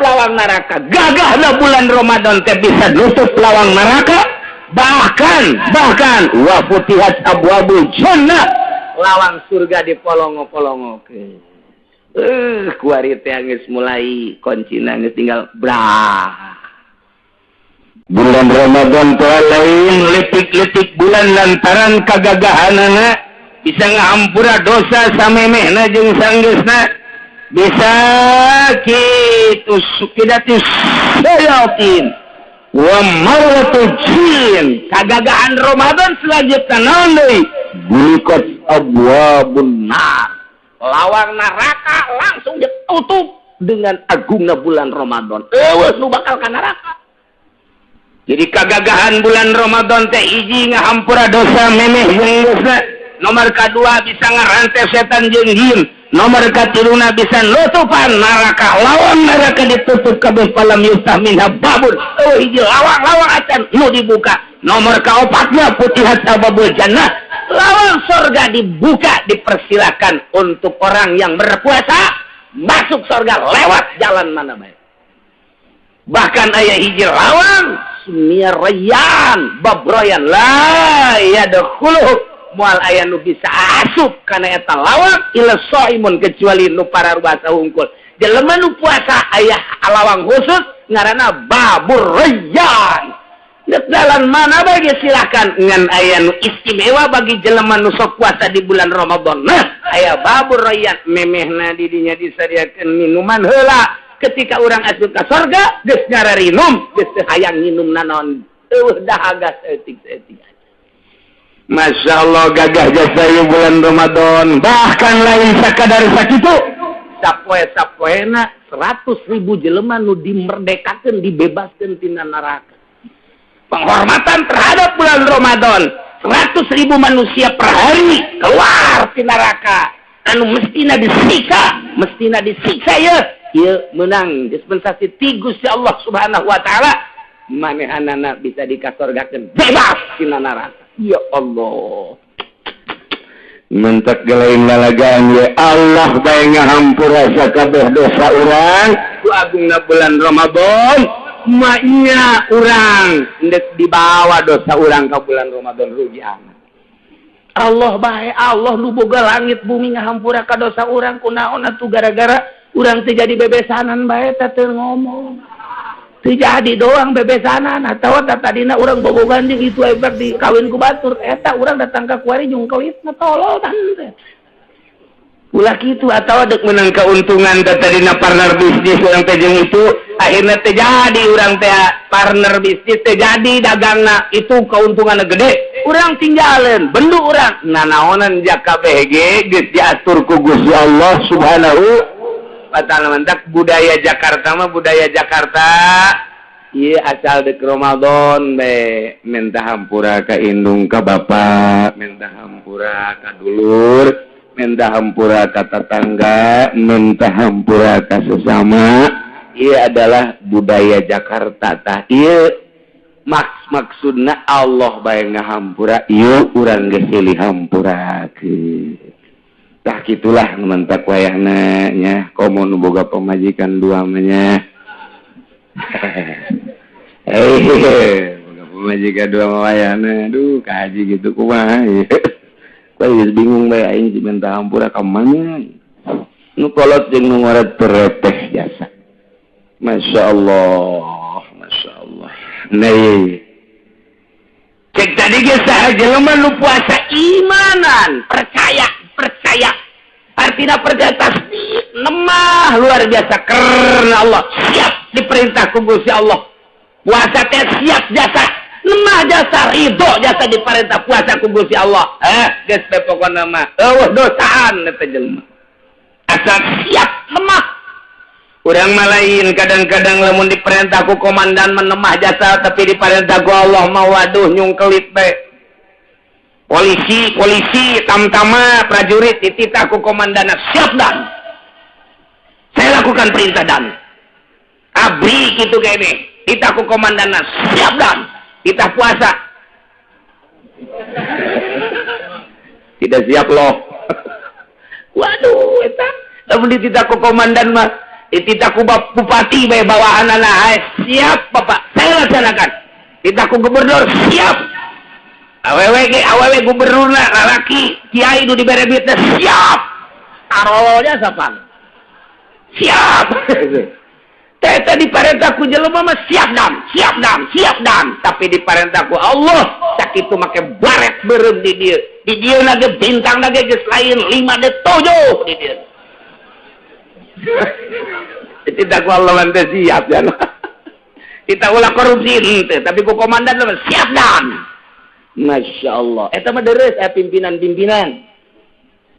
lawang neraka. Gagahna bulan Ramadan teh bisa nutup lawang neraka, bahkan bahkan wa futihat abwabul jannah, lawang surga dipolongo-polongokeun. Kuari teh geus mulai kuncina geus tinggal brah. Bulan Ramadan teh lain letik-letik bulan lantaran kagagahanana bisa ngahampura dosa samemehna jeung sanggeusna, bisa kitu sukidatis sayatin wa marwatu jin. Kagagahan Ramadan selanjutnya naon deui? Bulikat abwabun nar, lawang neraka langsung ditutup dengan agungna bulan Ramadan. Eueuh nu bakal ka neraka. Jadi kagagahan bulan Ramadan teh hiji ngahampura dosa memeh jeung geusna, nomor kedua bisa ngarante setan jeung jin, nomor katiluna bisa nutupan neraka, lawang neraka ditutup kabeh, falam yuftah minha babun, oh hiji lawang-lawang acan nu dibuka. Nomor kaopatnya futihat abwabul jannah, lawang surga dibuka, dipersilakan untuk orang yang berpuasa masuk surga lewat jalan mana baik. Bahkan aya hiji lawang summiya Rayyan, bab Rayyan, la yadkhuluhu, moal aya nu bisa asup kana eta lawang illa shaimun, kecuali nu pararuasa hungkul. Jelema nu puasa aya lawang khusus ngaranna Babur Rayyan. Dek jalan mana bagi silakan, ngan aya nu istimewa bagi jelema nu sok puasa di bulan Ramadan. Nah, aya Babur Rayyan, memehna di dinya disadiakeun minuman heula. Ketika orang asup ka sorga geus ngararinum, geus teu hayang nginum naon, eueuh dahaga saeutik-saeutik. Masya Allah, gagah jasa ieu bulan Ramadan. Bahkan lain sakadar sakitu, sapoe sapoena 100.000 jelema nu dimerdekakeun, dibebaskeun tina neraka. Penghormatan terhadap bulan Ramadan, 100.000 manusia per hari keluar ti neraka anu mestina disiksa, mestina disiksa ya. Ieu menang dispensasi ti Gusti Allah Subhanahu wa taala, manehanana bisa dikasorgakeun bebas tina neraka. Ya Allah, mentak gelain lalagaan ya Allah bae ngahampura sakabeh dosa urang ku agungna bulan Ramadan. Maknya urang ndek dibawa dosa urang ka bulan Ramadan, rugi amat. Allah bae, Allah nu boga langit bumi ngahampura ka dosa urang, kunaon atuh gara-gara urang teu jadi bebesanan bae teh teu ngomong. Teu jadi doang bebesanan atawa tadina urang bobogan jeung itu hebat di kawin ku batur eta urang datang ka kuari jeung kawitna tolol tan teh. Ulah kitu atawa dek menang keuntungan teh tadina partner bisnis urang teh jeung itu akhirnya teh jadi urang teh partner bisnis teh jadi dagangna itu keuntunganna gede, urang tinggalin bendu urang nanaonan jaka BG geus diatur ku Gusti Allah Subhanahu wa taala. Mantak budaya Jakarta mah, budaya Jakarta ieu asal dek Ramadan be minta hampura ka indung ka bapak, minta hampura ka dulur, minta hampura ka tetangga, minta hampura ka sesama. Ieu adalah budaya Jakarta. Tah ieu maksudna Allah bae ngahampura ieu, urang geus silih hampurakeun. Tah kitulah mantak wayahna nya, komo nu boga pamajikan dua mah nya. Eh, boga pamajikan dua mah wayahna, aduh kahaji gitu kumaha ieu. Kuari geus bingung bae aing si minta hampura ka mana. Nu kolot jeung nu ngoret terepeh jasa. Masya Allah, Masya Allah. Nih, cek tadi ge saha jelema nu puasa imanan, percaya, percaya. Artinya percaya tasdik, nemah luar biasa karena Allah, siap diperintah ku Gusti Allah. Puasa teh siap jasa, nemah jasa, ridho jasa diperintah puasa ku Gusti Allah. Eh, geus teh pokona mah eueuh dosaan eta jelema. Asal siap nemah. Urang mah lain, kadang-kadang lamun diperintah ku komandan menemah jasa, tapi diperintah ku Allah mah waduh nyungkelit bae. Polisi, polisi, tamtama, prajurit dititah ku komandan, siap dan. Saya lakukan perintah dan. Abri gitu kayak ini. Titah ku komandan, siap dan. Titah puasa. Tidak siap loh. Waduh, eta. Lamun dititah ku komandan mah Dititah ku bupati bae bawahanana, siap Bapak, saya laksanakan. Dititah ku gubernur, siap. Awewe ge awewe gubernurna lalaki, kiai nu dibere duitna siap. Tarolnya sapan. Siap. Teta diparentah ku jelema mah siap dam, siap dam, siap dam, tapi diparentah ku Allah sakitu make baret beureum di dieu. Di dieu na ge bintang na ge geus lain 5 de 7 di dieu. Tidak ku Allah mah teu siap ya. Kita ulah korupsi henteu, tapi ku komandan mah siap dam. Masya Allah. Eta mah deres aya pimpinan-pimpinan.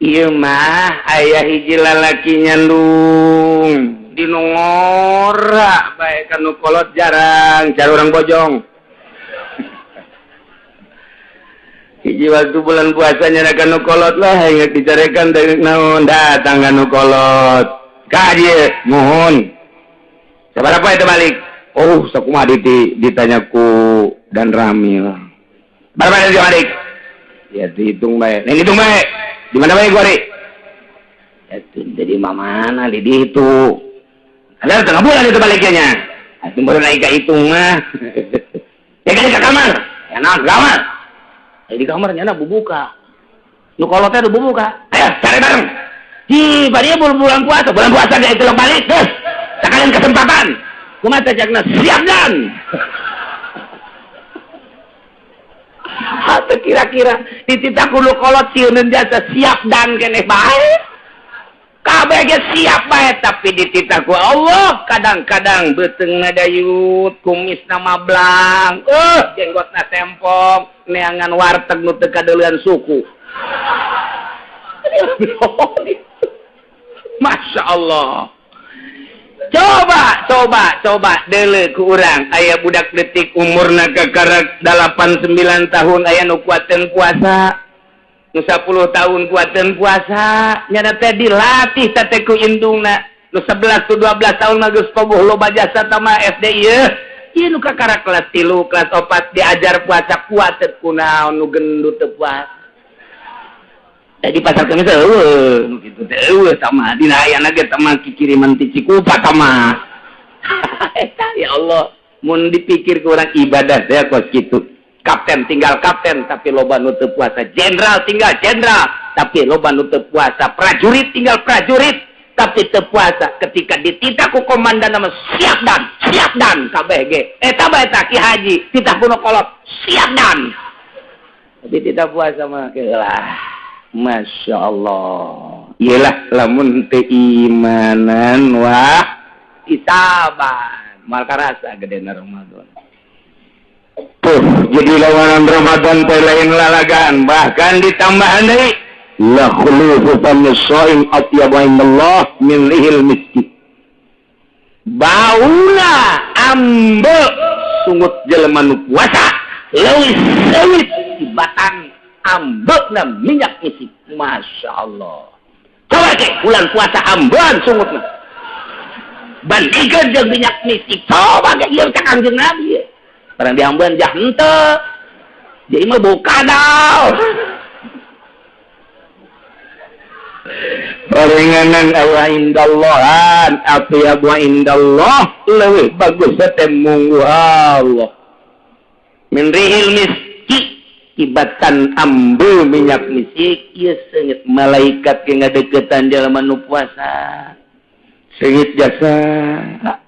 Ieu mah aya hiji lalaki nyandung di nu ngora bae ka nu kolot jarang cari orang bojong. Hiji waktu bulan puasa nyana ka nu kolot lah ingat dicarekan dari naon datang ka nu kolot. Ka dieu muhun. Sabaraha itu balik? Oh, sakumaha ditanya ku dan Ramil. Berapa itu balik? Ya dihitung bae. Nih hitung bae. Di mana bae gua, Ri? Ya jadi mana di ditu. Ada tengah bulan itu baliknya. Atuh baru naik ke hitung mah. Ya kan ke kamar. Ya nah, ke kamar. Ya, di kamar nyana bubuka. Nu kolotnya udah bubuka. Ayo cari bareng. Hi, bari bulan puasa gak itu balik terus. Sekalian kesempatan. Kumaha teh cakna siap dan. Hate kira-kira dititah ku nu kolot sieuneun jasa siap dan keneh bae. Kabeh ge siap bae tapi dititah ku Allah kadang-kadang beuteungna dayut, kumisna mablang, jenggotna tempong, neangan warteg nu teu kadeulean suku. Masya Allah. Coba deuleu ku urang aya budak detik umurna kakarak 8 9 tahun aya nu kuateun puasa. Nu 10 tahun kuateun puasa, nyana teh dilatih teh ku indungna. Nu 11 tu 12 tahun mah geus pogoh loba jasa tama SD ieu. Ieu nu kakarak kelas 3, kelas 4 diajar puasa kuateun kunaon nu gendut teu puasa. Di pasar kemis eueuh nu kitu teh eueuh tama dina ayana ge tama kikiriman ti Cikupa tama. Eta ya Allah, mun dipikir ku urang ibadah teh kos kitu. Kapten tinggal kapten tapi loba nu teu puasa, jenderal tinggal jenderal tapi loba nu teu puasa, prajurit tinggal prajurit tapi teu puasa. Ketika dititah ku komandan nama siap dan kabeh ge. Eta bae eta Ki Haji titah ku nu kolot siap dan. Tapi tidak puasa mah keulah. Masya Allah. Iyalah lamun teu imanan wah isaban mal karasa gedena Ramadan. Tuh jadi lawanan Ramadan teh lain lalagaan, bahkan ditambahan deui la khulufu famis shaim atyabu indallah min rihil miski. Bauna ambe sungut jelema nu puasa leuwih seuit tibatan ambekna minyak misik. Masya Allah. Coba ke bulan puasa ambean sungutna bandingkeun jeung minyak misik. Coba ke ieu cak Kangjeng Nabi barang diambean jah henteu jadi mah bau kadal. Orenganan aya indallahan atyabu indallah leuwih bagus teh munggu Allah min rihil miski kibatan ambe minyak misik. Ieu seungit malaikat ge ngadeukeutan jalma nu puasa seungit jasa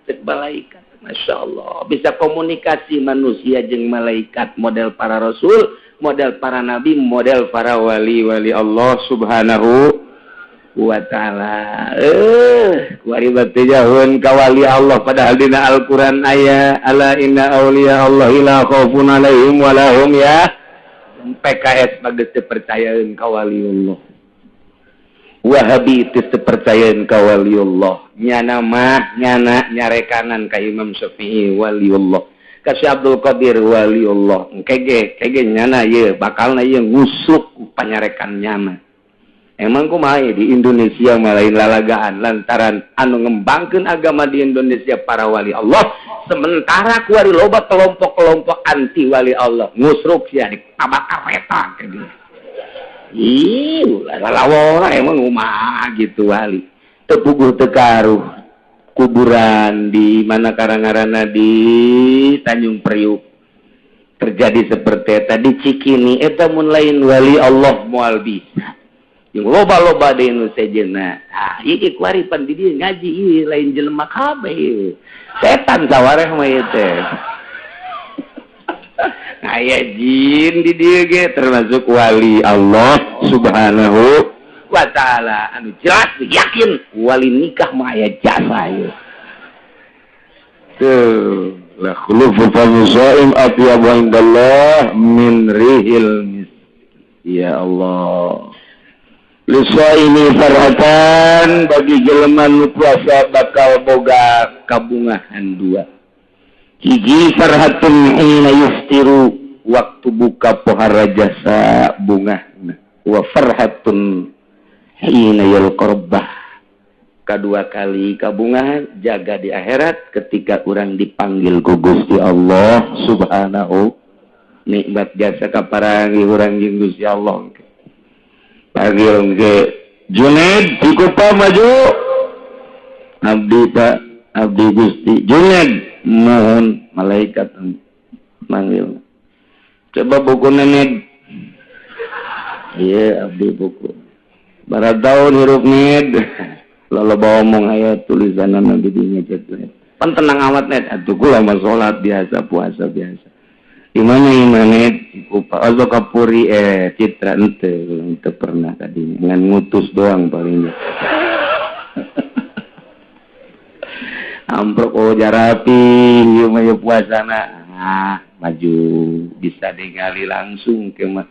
cek malaikat. Masya Allah bisa komunikasi manusia jeung malaikat model para rasul, model para nabi, model para wali-wali Allah subhanahu wa ta'ala. Kuari batu jahun ka wali Allah padahal dina Al-Qur'an aya ala inna auliya Allah la khaufun alaihim wa lahum ya. PKS bagus teu percayaeun ka waliullah. Wahabi teu percayaeun ka waliullah. Nyana mah nyana nyarekanan ka Imam Syafi'i waliullah. Ka Syekh Abdul Qadir waliullah. Engke ge nyana ieu bakalna ieu ngusuk panyarekan nyana. Emang kumaha di Indonesia mah lain lalagaan lantaran anu ngembangkeun agama di Indonesia para wali Allah, sementara kuari loba kelompok-kelompok anti wali Allah ngusruk sia di tabak kareta kayak gitu. Ih, lalawora emang kumaha gitu wali. Teu puguh teu karuh. Kuburan di mana karangarana di Tanjung Priuk terjadi seperti tadi Cikini eta mun lain wali Allah moal bisa yang loba-loba deui nu sejenna. Ah, ieu kuaripan di dieu ngaji ieu lain jelema kabeh, setan sawareh mah ieu teh. Aya jin di dieu ge termasuk wali Allah Subhanahu wa ta'ala anu jelas yakin wali nikah mah aya jasa ieu. Tuh, la khulufu fami shaim atyabu indallah min rihil mis. Ya Allah. Lisaimi farhatan, bagi jelema nu puasa bakal boga kabungahan dua. Hiji farhatun hina yuftiru, waktu buka pohara jasa bungahna. Wa farhatun hina yalqa rabbah, kadua kali kabungahan jaga di akhirat ketika urang dipanggil ku Gusti Allah Subhanahu. Nikmat jasa kaparangi urang jeung Gusti Allah. Panggil ke Junaid Cikupa maju. Abdi Pak, abdi Gusti. Junaid mohon, malaikat manggil. Coba buku nenek. Iya, abdi buku. Barat tahun hirup ned. Lalu bawa omong aya tulisan nabi di ngecek. Pan tenang amat net, atuh kula mah salat biasa, puasa biasa. Di mana imane Cikupa atau Kapuri Citra ente ente pernah tadi dengan ngutus doang palingnya. Amprok oh jarapi ieu mah puasana. Ah, maju bisa ningali langsung ke mah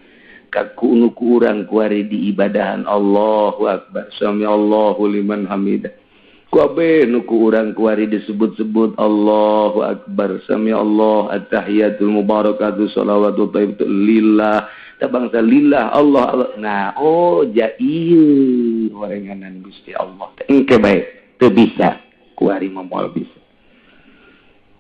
ka nu ku urang kuari di ibadahan Allahu Akbar sami Allahu liman hamidah. Kabeh nu ku urang kuari disebut-sebut Allahu Akbar sami Allah at-tahiyatul mubarakatuh shalawatu thayyibatu lillah ta bangsa lillah Allah, Allah. Nah oh ja ieu orenganan Gusti Allah teh engke bae teu bisa kuari mah moal bisa.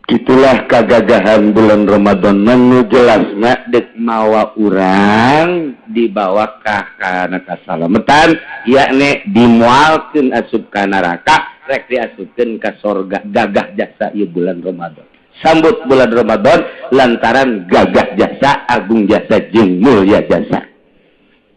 Itulah kagagahan bulan Ramadan nu jelasna dek mawa urang dibawa ka kana kasalametan yakni dimualkeun asup ka neraka rek diasupkeun ka sorga. Gagah jasa ieu bulan Ramadan. Sambut bulan Ramadan lantaran gagah jasa, agung jasa jeung mulia jasa.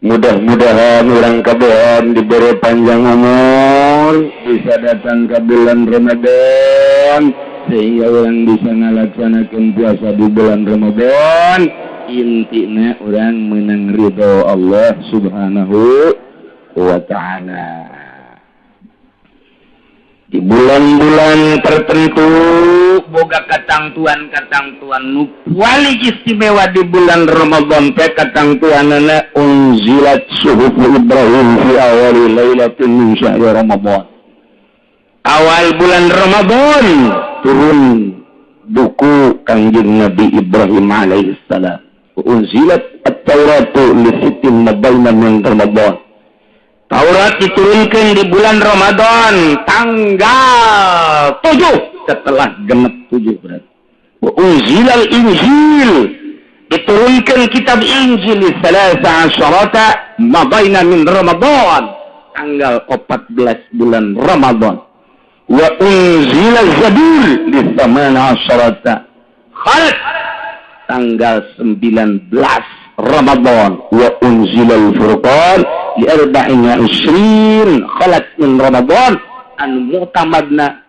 Mudah-mudahan urang kabehan diberi panjang umur bisa datang ke bulan Ramadan sehingga orang bisa ngalaksanakan puasa di bulan Ramadan. Intinya orang menang ridho Allah Subhanahu wa ta'ala. Di bulan-bulan tertentu boga katangtuan-katangtuan nu paling istimewa di bulan Ramadan teh katangtuanana unzilat suhuf Ibrahim fi awali lailatin min syahri Ramadan. Awal bulan Ramadan turun buku Kangjeng Nabi Ibrahim alaihissalam. Unzilat at-Tauratu li sittin mabaina min Ramadan. Taurat diturunkan di bulan Ramadan tanggal 7 setelah genep 7 berarti. Unzilal Injil, diturunkan kitab Injil salasa asyarata mabaina min Ramadan tanggal 14 bulan Ramadan. Wa unzila Zabur li thamana asyarata khalq tanggal 19 Ramadan. Wa unzila al-Furqan li arba'in wa isrin khalat min Ramadan. Anu mu'tamadna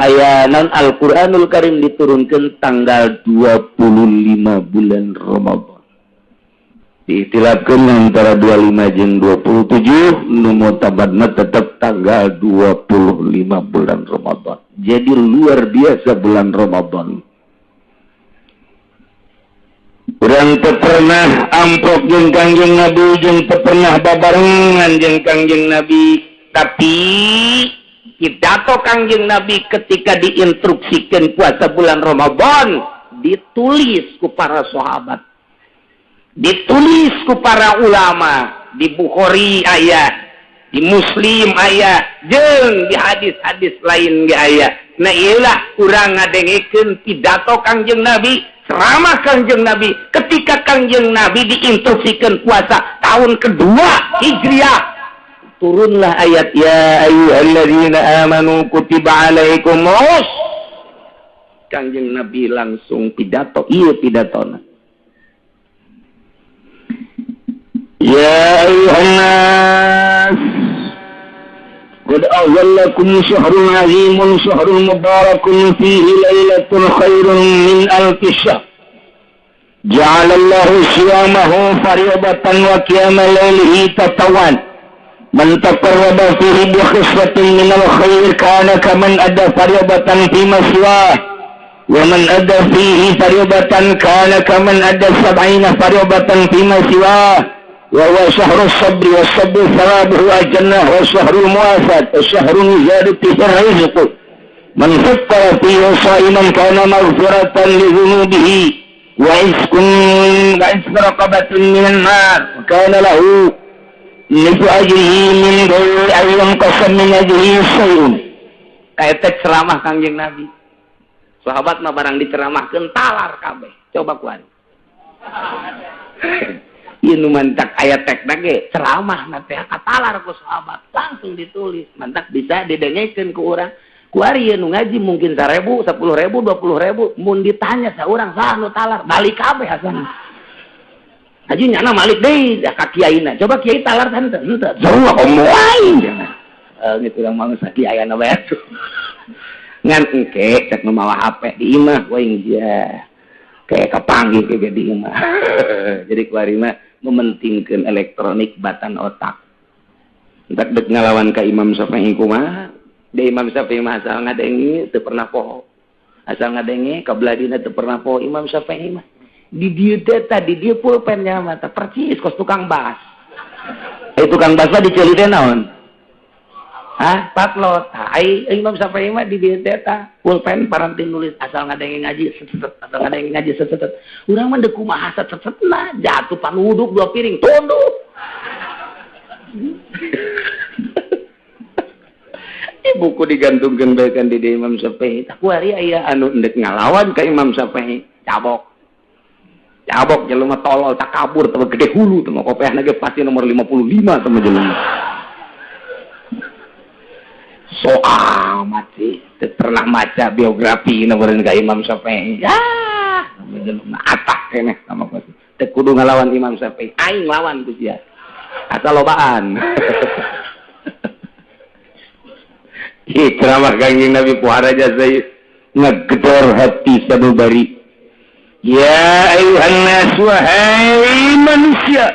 aya non Al-Qur'anul Karim diturunkan tanggal 25 bulan Ramadan. Diitilafkeun antara 25 jeung 27, nu mu'tamadna tetap tanggal 25 bulan Ramadan. Jadi luar biasa bulan Ramadan. Urang teu pernah amprok jeung Kangjeng Nabi, jeung teu pernah babarengan jeung Kangjeng Nabi, tapi pidato Kangjeng Nabi ketika diinstruksikan puasa bulan Ramadan ditulis ku para sahabat, ditulis ku para ulama, di Bukhari aya, di Muslim aya, jeung di hadis-hadis lain ge aya. Nah ieulah urang ngadengekeun pidato Kangjeng Nabi, ceramah Kangjeng Nabi ketika Kangjeng Nabi diinstruksikan puasa tahun kedua Hijriah. Turunlah ayat ya ayyuhalladzina amanu kutiba alaikumus. Kangjeng Nabi langsung pidato, ieu pidatona. Ya ayyuhan nas qad azallakum syahrun azimun syahrun mubarakun fihi lailatun khairun min alfi syahr. Ja'alallahu siyamahu fariidatan wa qiyama lailihi tatawwan. Man taqarraba fihi bi khislatin minal khair kana kaman adda fariidatan fi ma siwah. Wa man adda fihi fariidatan kana kaman adda sab'ina fariidatan fi ma siwah. Wa huwa syahru sabri was sabru thawabuhu al-jannah wa syahrul muwafat wa syahrun ziyadatu rizq. Man fattara fihi sha'iman kana maghfiratan li dhunubihi wa iskun wa israqabatin minan nar kana lahu nisfu ajrihi min ghairi an yanqasa min ajrihi syai'un. Eta ceramah Kangjeng Nabi. Sahabat mah barang diceramahkeun talar kabeh. Coba kuari. Ieu nu mantak aya tekna ge ceramah na teh katalar ku sahabat langsung ditulis. Mantak bisa didengekeun ku urang. Kuari ieu nu ngaji mungkin 1000, 10.000, 20.000 mun ditanya saurang saha nu talar balik kabeh asana. Haji nyana malik deui ka kiaina. Coba kiai talar henteu henteu. Jauh komo aing. Gitu urang mah geus kiaiana bae. Ngan engke cek nu mawa HP di imah we dia. Kayak kapanggih ke di imah. Jadi kuari mah mementingkeun elektronik batan otak. Entak dek ngalawan ka Imam Syafi'i kumaha? Di Imam Syafi'i mah asal ngadenge teu pernah poho. Asal ngadenge ka beladina teu pernah poho Imam Syafi'i mah. Di dieu teh tadi dieu pulpennya mah teh percis kos tukang bas. Tukang bas mah diceuli teh naon? Hah, patlot. Ai Imam Syafi'i mah di dieu teh tah pulpen paranti nulis asal ngadenge ngaji set asal ngadenge ngaji set. Urang mah deuk kumaha set setna jatuh panuduk dua piring tunduk. Buku digantungkeun bae kan di Imam Syafi'i. Tah kuari aya anu endek ngalawan ka Imam Syafi'i, cabok. Cabok jelema tolol takabur teh gede hulu teh kopeahna ge pasti nomor 55 teh jelema. So amat sih, teu pernah maca biografi nomor ka Imam Syafi'i. Yah, jelema atak keneh sama pasti. Teu kudu ngalawan Imam Syafi'i, aing lawan ku sia. Asal lobaan. Ceramah Kangjeng Nabi puhara jasa ngegedor hati sanubari. Ya ayuhan nas wahai manusia.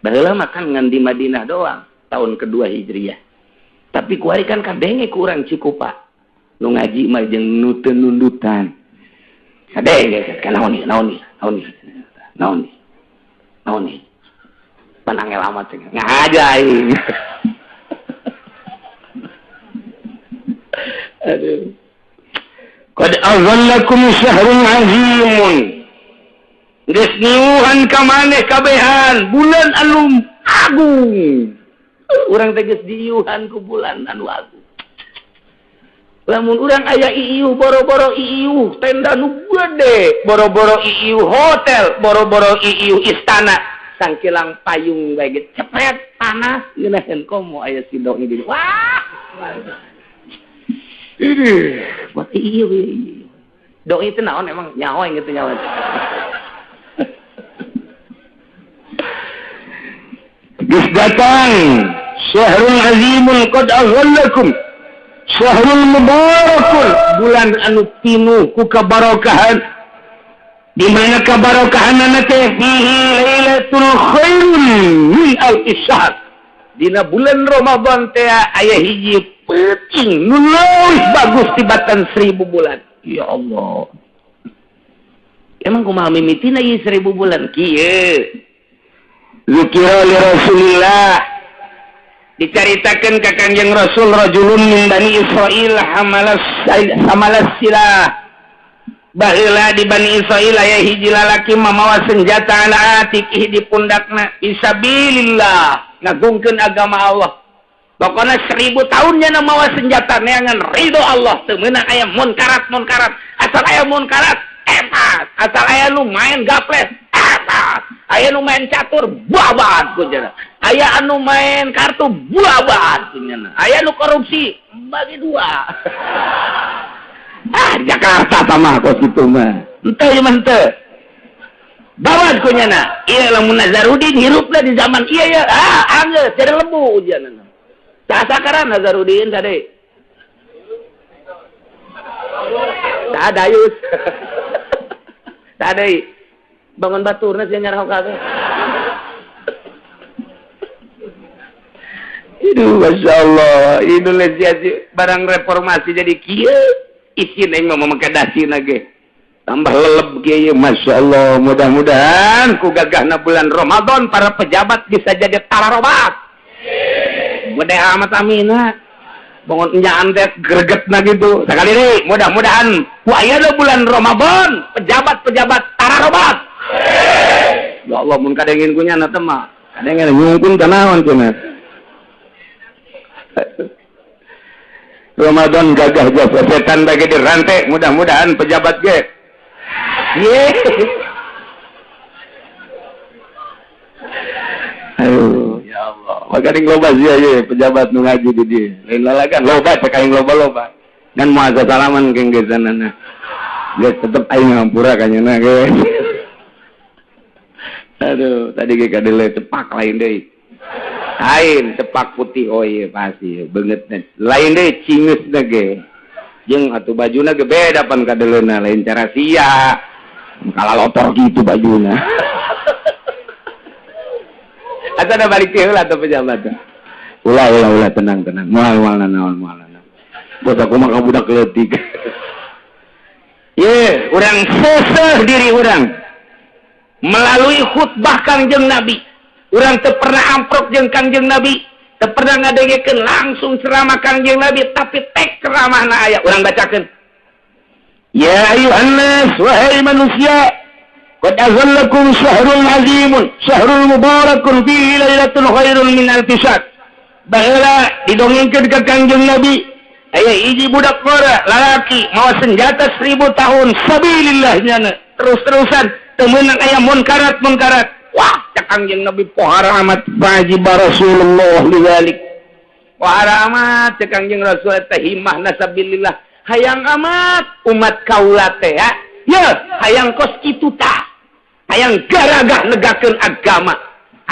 Baheula mah kan ngan di Madinah doang tahun kedua Hijriah. Tapi kuari kan kadenge ku urang Cikupa. Nu ngaji mah jeung nu teu nundutan. Kadenge kan naon ieu naon ieu naon ieu naon ieu naon ieu. Pan angel amat cenah. Ngaja aing. Aduh. Qad azallakum syahrun azimun. Geus niuhan ka maneh kabehan bulan anu agung. Urang teh geus diiuhan ku bulan anu agung. Lamun urang aya iiuh boro-boro iiuh tenda nu gede, boro-boro iiuh hotel, boro-boro iiuh istana, sangkilang payung bae ge cepet panas ngeunaheun komo aya si doi di. Wah. Ini buat iyo doi itu naon emang nyawa yang gitu nyawa. Geus datang syahrul azimun qad azallakum syahrul mubarakun bulan anu pinuh ku kabarokahan di mana kabarokahanana teh fihi lailatul khairun min alfi syahr. Dina bulan Ramadan teh aya hiji peuting nu leuwih bagus tibatan 1000 bulan. Ya Allah. Emang kumaha mimitina ieu 1000 bulan kieu? Zikira li Rasulillah. Dicaritakeun ka Kangjeng Rasul rajulun min Bani Israil hamalas silah. Baheula di Bani Israil aya hiji lalaki mamawa senjata ala atiqih di pundakna fisabilillah. Ngagungkeun agama Allah. Pokoknya 1000 tahunnya mawa senjata neangan ridho Allah. Teu meunang aya munkarat munkarat. Asal aya munkarat epas. Asal aya nu main gaples epas. Aya nu main catur babat ku cenah. Aya anu main kartu buabat kunyana. Aya nu korupsi bagi dua. Ah, Jakarta sama kos kitu mah. Henteu ieu mah henteu. Bawat kunyana. Ieu lamun Nazarudin hirupna di zaman ieu ya. Ah, anggeus jadi lebu ujianna. Sakaran Nazarudin tadi. Sadayus. Sadai. Bangun baturna sia nyarah kabeh. Aduh, Masya Allah, Indonesia barang reformasi jadi kieu, isin aing mah make dasina ge. Tambah leleb kieu, Masya Allah, mudah-mudahan ku gagahna bulan Ramadan para pejabat bisa jadi tararobat. Gede amat amina. Bangun enyaan teh gregetna gitu. Sakali deui, mudah-mudahan ku ayeuna bulan Ramadan pejabat-pejabat tararobat. Ya Allah, mun kadengin ku nyana teh mah. Kadengin nyungkun ka naon cenah. Ramadan gagah jasa setan bagi dirantai, mudah-mudahan pejabat ge. Ye. Aduh, ya Allah. Maka ning loba sia ye pejabat nu ngaji di dieu. Lain lalagan loba cek aing loba-loba. Ngan moal salaman keng geus sanana. Geus tetep aing ngampura ka nyeuna ge. Aduh, tadi ge kadele cepak lain deui. Lain cepak putih, oh iya pasti banget lain deh cingus ge jeung atuh bajuna ge beda pan kadeleuna lain cara sia kala lotor gitu bajuna. Asa da balik teh heula atuh pejabat. Ulah ulah ulah tenang tenang moal moal naon moal naon bos aku mah ka budak leutik. Ye urang seseh diri urang melalui khutbah Kangjeng Nabi. Urang teu pernah amprok jeung Kangjeng Nabi, teu pernah ngadengekeun langsung ceramah Kangjeng Nabi, tapi tek ceramahna aya urang bacakeun. Ya ayuhan nas, wahai manusia, qad azallakum syahrul azimun, syahrul mubarakun fihi lailatul khairun min alfi syahr. Baheula didongengkeun ka Kangjeng Nabi, aya hiji budak ngora lalaki mawa senjata 1000 tahun sabilillah nyana terus-terusan teu meunang aya munkarat-munkarat. Wah, cek Kangjeng Nabi pohara amat wajib Rasulullah lidzalik. Pohara amat cek Kangjeng Rasul teh himahna sabilillah. Hayang amat umat kaula teh ya. Ye, hayang kos kitu tah. Hayang garagah negakeun agama.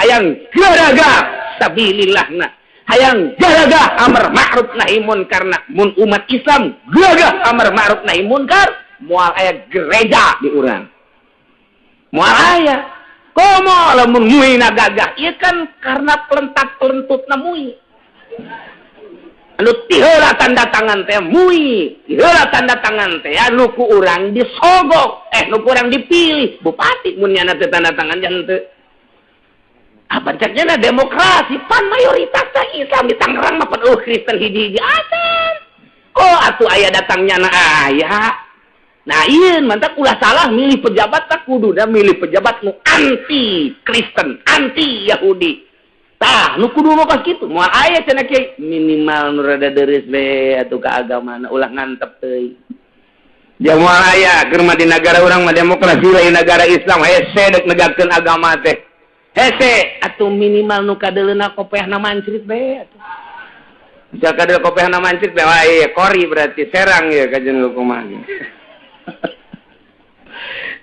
Hayang garagah sabilillahna. Hayang garagah amar ma'ruf nahi munkarna. Mun umat Islam gagah amar ma'ruf nahi munkar, moal aya gereja di urang. Moal aya. Komo lamun muina gagah, ieu kan karena pelentat-pelentutna mui. Anu tiheula tanda tangan teh mui, tiheula tanda tangan teh anu ku urang disogok, nu ku urang dipilih bupati mun nyana teh tanda tangan jangan teu. Apa ceknya demokrasi pan mayoritas teh Islam di Tangerang mah pan eueuh Kristen hiji-hiji acan. Kok atuh aya datang nyana aya. Nah iya, mantap ulah salah milih pejabat tak kudu dah milih pejabat nu anti Kristen, anti Yahudi. Tah, nu kudu mah kos kitu. Moal aya cenah kiai minimal nu rada deureuh we atuh ka agamana ulah ngantep teuing. Dia moal aya keur mah di nagara urang mah demokrasi lain nagara Islam hese deuk negakeun agama teh. Hese atuh minimal nu kadeuleuna kopeahna mancrit we atuh. Misal kadeul kopeahna mancrit we wah ieu kori berarti serang ieu ka jeung kumaha.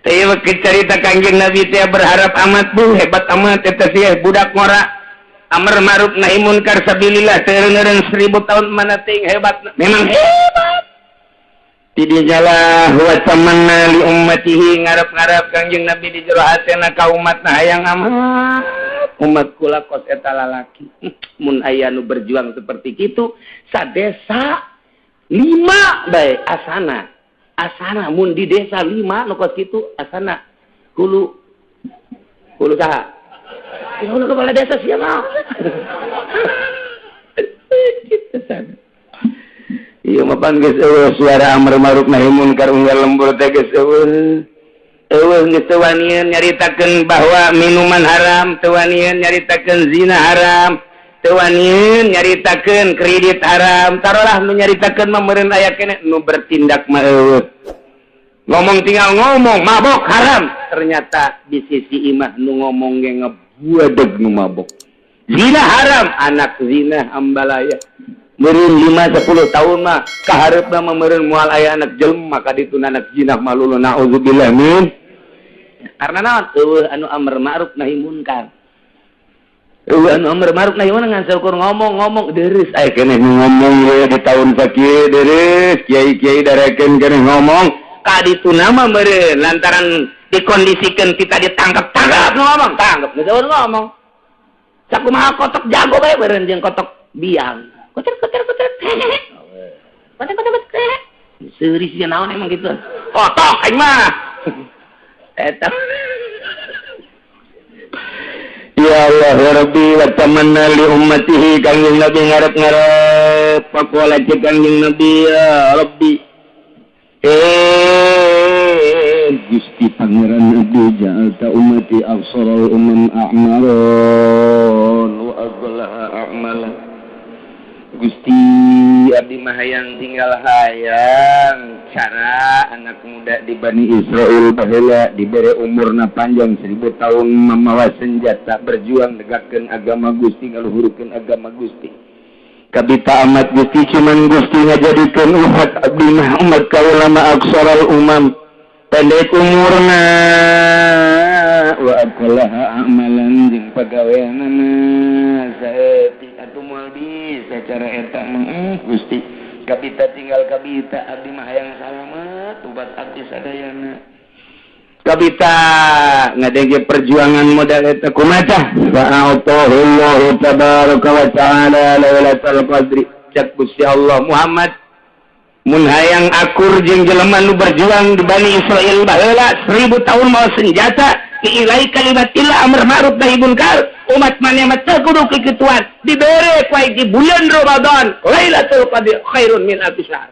Teh cerita Kangjeng Nabi teh berharap amat bu hebat amat eta sih budak ngora amar ma'ruf nahi munkar sabilillah teu eureun 1000 tahun mana teuing hebat memang hebat. Tidinya lah wa tamanna li ummatihi ngarep-ngarep Kangjeng Nabi di jero hatena ka umatna hayang amat umat kula kos eta lalaki mun aya nu berjuang seperti kitu sadesa 5 bae asana. Asana mun di desa 5 nu kos kitu asana hulu hulu saha? Hulu kepala desa siapa? Kitu sana. Ieu mah pan geus eueuh suara amar ma'ruf nahi munkar unggal lembur teh geus eueuh. Eueuh geus teu wanian nyaritakeun bahwa minuman haram, teu wanian nyaritakeun zina haram, teu wanian nyaritakeun kredit haram. Tarolah nu nyaritakeun mah meureun aya keneh nu bertindak mah eueuh. Ngomong tinggal ngomong mabok haram, ternyata di sisi imah nu ngomong ge ngebuadeg nu mabok. Zina haram, anak zina ambalaya. Meureun 5 10 tahun mah kahareupna mah meureun moal aya anak jelema ka ditu anak zina malulu naudzubillah min. Karena naon? Eueuh anu amr ma'ruf nahi munkar. Eueuh anu amr ma'ruf nahi munkar ngan saukur ngomong-ngomong deureuh aya keneh ngomong we di tahun sakieu deureuh kiai-kiai darekeun keneh ngomong ka ditu mah meureun lantaran dikondisikeun kita ditangkap-tangkap nu ngomong tangkap geus ngomong. Sakumaha kotok jago bae meureun jeung kotok biang. Koter koter koter. Koter koter koter. Seuri sia naon emang gitu. Kotok aing mah. Eta. Ya Allah ya Rabbi wa tamanna li ummatihi kangjeng Nabi ngarep-ngarep pakola cek kangjeng Nabi ya Rabbi. Gusti Pangeran Nabi ja'alta ummati afsarul umam a'maron wa aghlaha a'mala. Gusti abdi mah hayang tinggal hayang cara anak muda di Bani Israel baheula dibere umurna panjang 1000 tahun mamawa senjata berjuang negakkeun agama Gusti ngaluhurkeun agama Gusti. Kabita amat Gusti cuman Gusti ngajadikeun umat abdi mah umat kaula mah aksaral umam pendek umurna wa aqlaha amalan jeung pagaweanana saeutik atuh moal bisa cara eta mah Gusti kabita tinggal kabita abdi mah hayang salamet ubat abdi sadayana kabita ngadenge perjuangan modal eta kumaha tah fa'atahullahu tabaraka wa ta'ala lailatul qadri cak Gusti Allah Muhammad mun hayang akur jeung jelema nu berjuang di Bani Israil baheula 1000 tahun mawa senjata diilai kalimatillah amr ma'ruf nahi munkar umat maneh mah teu kudu kikituan dibere ku di bulan Ramadan Lailatul Qadri khairun min alfi syahr.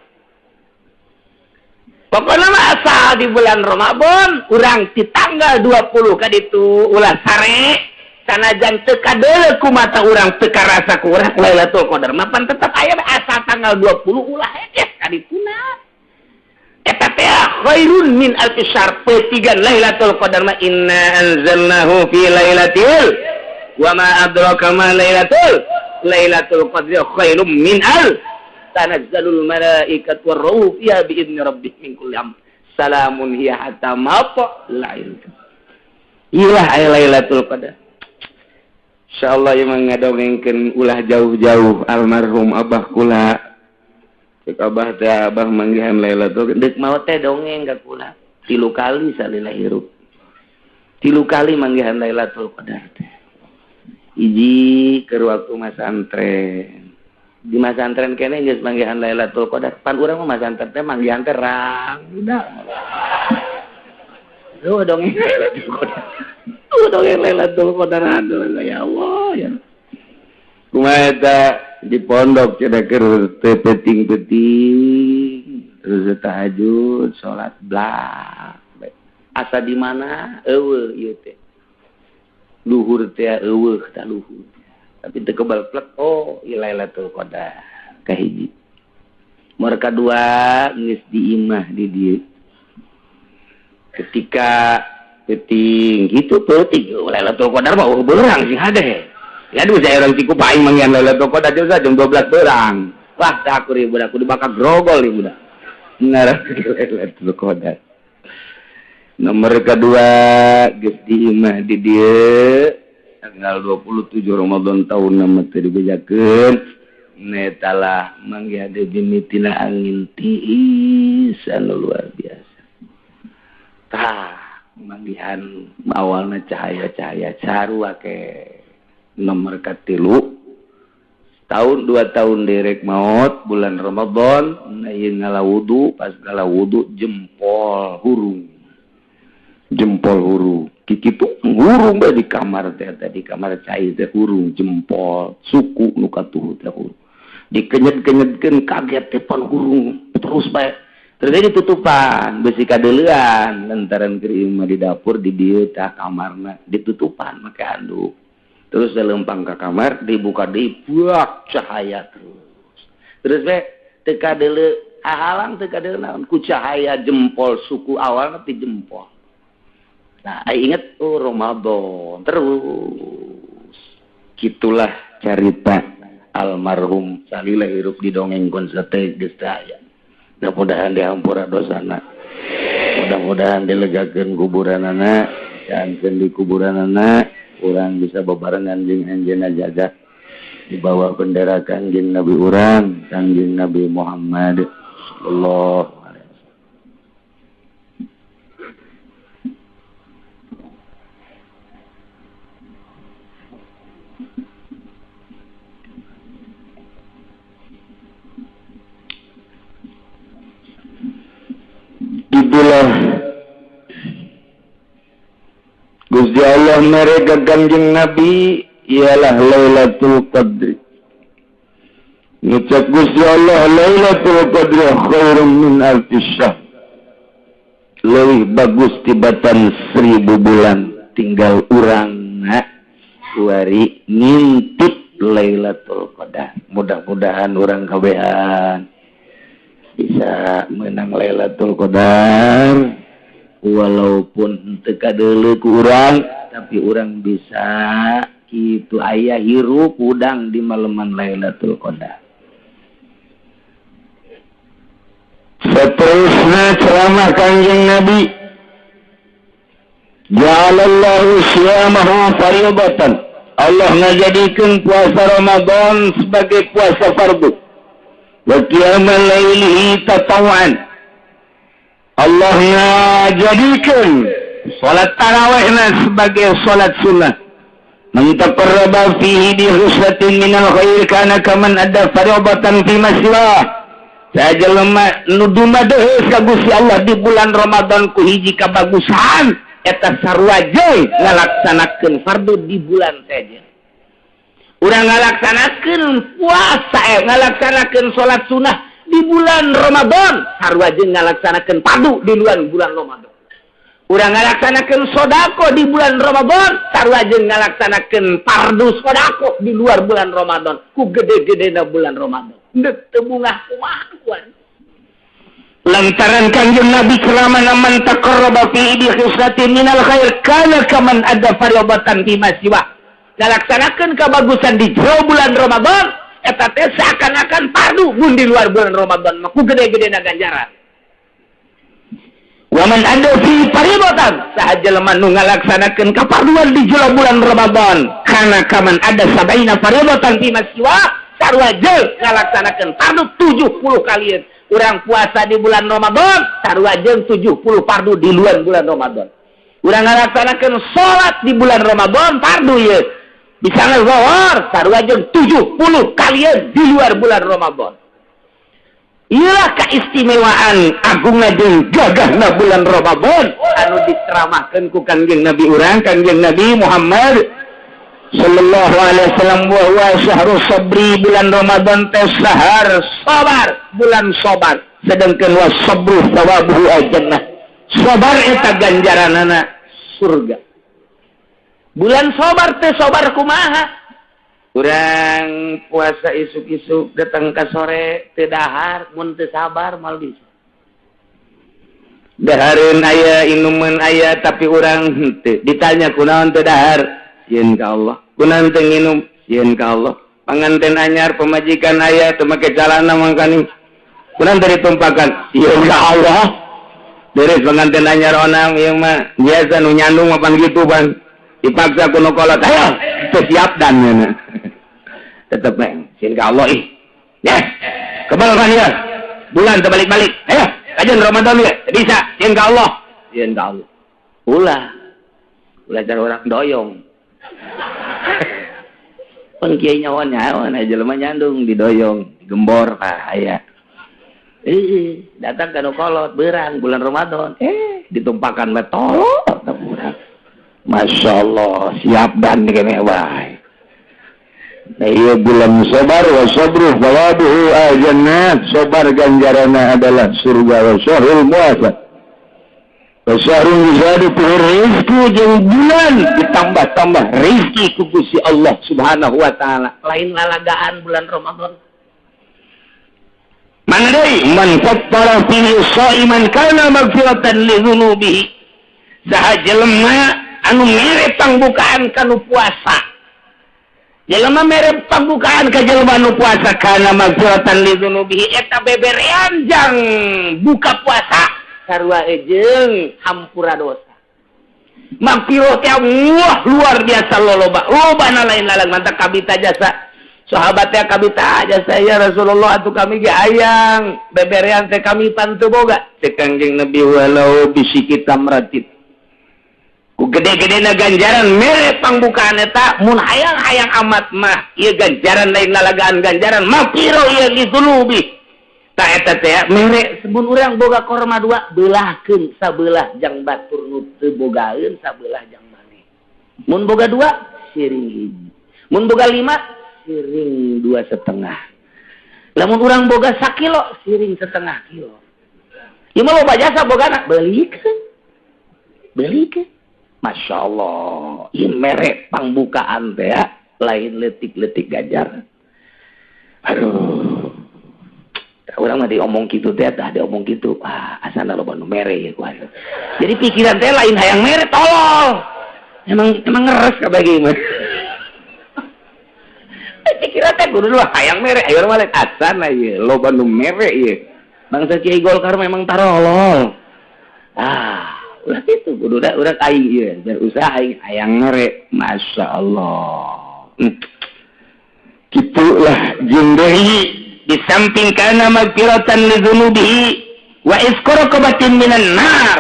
Pokona mah asal di bulan Ramadan urang di tanggal 20 ka ditu ulah sare sanajan teu kadeuleu ku mata urang teu karasa ku urang Lailatul Qadar mah pan tetep aya asal tanggal 20 ulah hekes ka dituna eta teh khairun min alfi syahr petigan Lailatul Qadar mah inna anzalnahu fi lailatul wa ma adraka ma lailatul qadri khairum min al tanazzalul malaikatu warruhu fiha bi idni rabbihim min kulli amr salamun hiya hatta matla'il ilah aya Lailatul Qadar. Insyaallah ieu mah ngadongengkeun ulah jauh-jauh almarhum abah kula. Cek abah teh abah manggihan Lailatul deuk maot teh dongeng ka kula 3 kali salila hirup. 3 kali manggihan Lailatul Qadar teh. Hiji keur waktu masantren. Di masantren keneh geus manggihan Lailatul Qadar. Pan urang mah masantren teh manggihan teh rangda. Duh dongeng Lailatul Qadar. Dongeng Lailatul Qadar aduh ya Allah ya. Kumaha eta di pondok cenah keur teu peuting-peuting terus tahajud salat blak. Asa di mana eueuh ieu teh. Luhur teh eueuh tah luhur. Tapi teu kebal plek oh ieu Lailatul Qadar kahiji. Nomor kadua geus di imah di dieu. Ketika peuting gitu peuting Lailatul Qadar mah eueuh beurang sing hade. Ya aduh saya orang ciku paing manggihan Lailatul Qadar jam 12 beurang. Wah tah aku ribu aku dibakar grogol ieu budak. Ngarah Lailatul Qadar. Nomor kedua geus di imah di dieu tanggal 27 Ramadan tahun nama teu dibejakeun netalah manggihan deui mimitina angin tiis anu luar biasa. Tah manggihan awalna cahaya-cahaya sarua ke nomor katilu tahun 2 tahun derek maut bulan Ramadan ieu ngala wudu pas ngala wudu jempol hurung kikitu hurung bae di kamar teh di kamar cai teh hurung jempol suku nu katuhu teh hurung dikenyet-kenyetkeun kaget teh pan hurung terus bae terus ditutupan besi kadeuleuan lantaran keur imah di dapur di dieu tah kamarna ditutupan make handuk terus lempang ka kamar dibuka deui buak cahaya terus terus we teu kadeuleu hahalang teu kadeuleu naon ku cahaya jempol suku awalna ti jempol. Nah, inget oh Ramadan terus. Kitulah carita almarhum salila hirup di dongeng konsate geus teu aya. Mudah-mudahan dihampura dosana. Mudah-mudahan dilegakeun kuburanana, diangkeun di kuburanana, urang bisa bebarengan jeung anjeunna jaga di bawah bendera Kangjeng Nabi urang, Kangjeng Nabi Muhammad sallallahu alaihi wasallam. Itulah Gusti Allah mereka Kangjeng Nabi ialah Lailatul Qadri. Ngucap Gusti Allah Lailatul Qadri khairum min alfi syahr. Leuwih bagus tibatan 1000 bulan. Tinggal urang kuari ngintip Lailatul Qadar. Mudah-mudahan urang kabehan bisa menang Lailatul Qadar. Walaupun teu kadeuleu ku urang, tapi urang bisa kitu aya hirup udang di maleman Lailatul Qadar. Seterusnya ceramah Kangjeng Nabi, ja'alallahu siyamahu fardatan. Allah ngajadikeun puasa Ramadan sebagai puasa fardu. Wa qiyamal lailihi tatawwan. Allah ngajadikeun salat tarawihna sebagai salat sunnah. Man taqarraba fihi bi husnatin minal khair kana kaman adda fardatan fi maswa. Saja lemah nu dumadeus ka Gusti Allah di bulan Ramadan ku hiji kabagusan eta sarua jeung ngalaksanakeun fardu di bulan saja. Urang ngalaksanakeun puasa, ngalaksanakeun salat sunnah di bulan Ramadan sarua jeung ngalaksanakeun fardu di luar bulan Ramadan. Urang ngalaksanakeun sedekah di bulan Ramadan sarua jeung ngalaksanakeun fardu sedekah di luar bulan Ramadan ku gede-gedena bulan Ramadan. Ndek teu bungah kumaha kuan. Lantaran Kangjeng Nabi ceramah man taqarraba fi bi khislatin minal khair kana kaman adda fardatan fi ma siwa. Ngalaksanakeun kabagusan di jero bulan Ramadan eta teh seakan-akan fardu mun di luar bulan Ramadan mah ku gede-gedena ganjaran. Wa man adda fi fardatan saha jelema nu ngalaksanakeun kafarduan di jero bulan Ramadan kana kaman adda sabaina fardatan fi ma siwa sarua jeung ngalaksanakeun fardu 70 kalian. Urang puasa di bulan Ramadan sarua jeung 70 fardu di luar bulan Ramadan. Urang ngalaksanakeun salat di bulan Ramadan fardu ieu bisa ngezahor sarua jeung 70 kalian di luar bulan Ramadan. Iyalah keistimewaan agungna jeung gagahna bulan Ramadan anu diceramahkeun ku Kangjeng Nabi urang, Kangjeng Nabi Muhammad sallallahu alaihi wasallam, wa huwa syahrus sabri. Bulan Ramadan teh sahar sabar, bulan sabar. Sedangkan wa sabru thawabuhu al-jannah. Sabar eta ganjaranana surga. Bulan sabar teh sabar kumaha? Urang puasa isuk-isuk datang ke sore teu dahar, mun teu sabar moal bisa. Dahareun aya, inumeun aya, tapi urang henteu. Ditanya kunaon teu dahar? Sieun ka Allah. Kunaon teu nginum? Sieun ka Allah. Panganten anyar pemajikan aya teu make calana mangkaning. Kunaon teu ditumpakan? Sieun ka Allah. Beres panganten anyar onam ieu mah biasa nu nyandung mapan kitu pan. Dipaksa ku nu kolot, ayo teu siap dan nya. Tetep we sieun ka Allah ih. Yes. Kebal kan ya. Bulan terbalik-balik. Ayo, kajian Ramadan ya. Bisa sieun ka Allah. Sieun ka Allah. Ulah. Ulah cara orang doyong. Pun kiai nyawa nyawa nah jelema nyandung didoyong, digembor ah aya. Datang ka nu kolot beurang bulan Ramadan. Ditumpakan we tolot urang. Masya Allah, siap dan kene wae. Nah, iya bulan sabar wa sabru thawabuhu al-jannah. Sabar ganjaranna adalah surga. Wa syahrul muasa wa syahrul yuzadu fihi rizqu, jeung bulan ditambah-tambah rizki ku Gusti Allah Subhanahu wa taala. Lain lalagaan bulan Ramadan. Mana deui man fattara fihi shaiman kana maghfiratan li dzunubihi. Saha jelema anu mere pangbukaan kanu puasa, Jelema mere pangbukaan ka jelema nu puasa kana magfiratan li dzunubihi eta beberean jang buka puasa sarua jeung hampura dosa. Magfirah teh wah luar biasa loloba. Lobana lain lalang mantak kabita jasa. Sahabat teh kabita jasa ya Rasulullah atuh kami ge hayang beberean teh kami pan teu boga. Cek Kangjeng Nabi walau bisiki tamratin. Ku gede-gedena ganjaran mere pangbukaan eta mun hayang-hayang amat mah ieu ganjaran lain lalagaan ganjaran magfirah ieu lidzunubi. Tah eta teh mere sebun urang boga korma dua beulahkeun sabelah jang batur nu teu bogaeun sabelah jang maneh. Mun boga dua siring hiji. Mun boga lima siring 2,5. Lamun urang boga sakilo siring setengah kilo. Ieu mah loba jasa bogana beulikeun. Beulikeun. Masya Allah, ieu mere pangbukaan teh lain leutik-leutik ganjaran. Aduh. Urang mah diomong kitu teh tah diomong kitu. Ah, asana loba nu mere ieu ku aya. Jadi pikiran teh lain hayang mere tolol. Emang ngeres kabeh ieu mah. Pikiran teh kudu lah hayang mere, ayo mah lain asana ieu loba nu mere ieu. Bangsa Kiai Golkar memang tarolol. Ah, ulah kitu kudu da urang aing ieu, berusaha aing hayang mere. Masya Allah. Kitulah jeung deui di samping kana magfiratan li dzunubihi wa isqaraqabatin minan nar.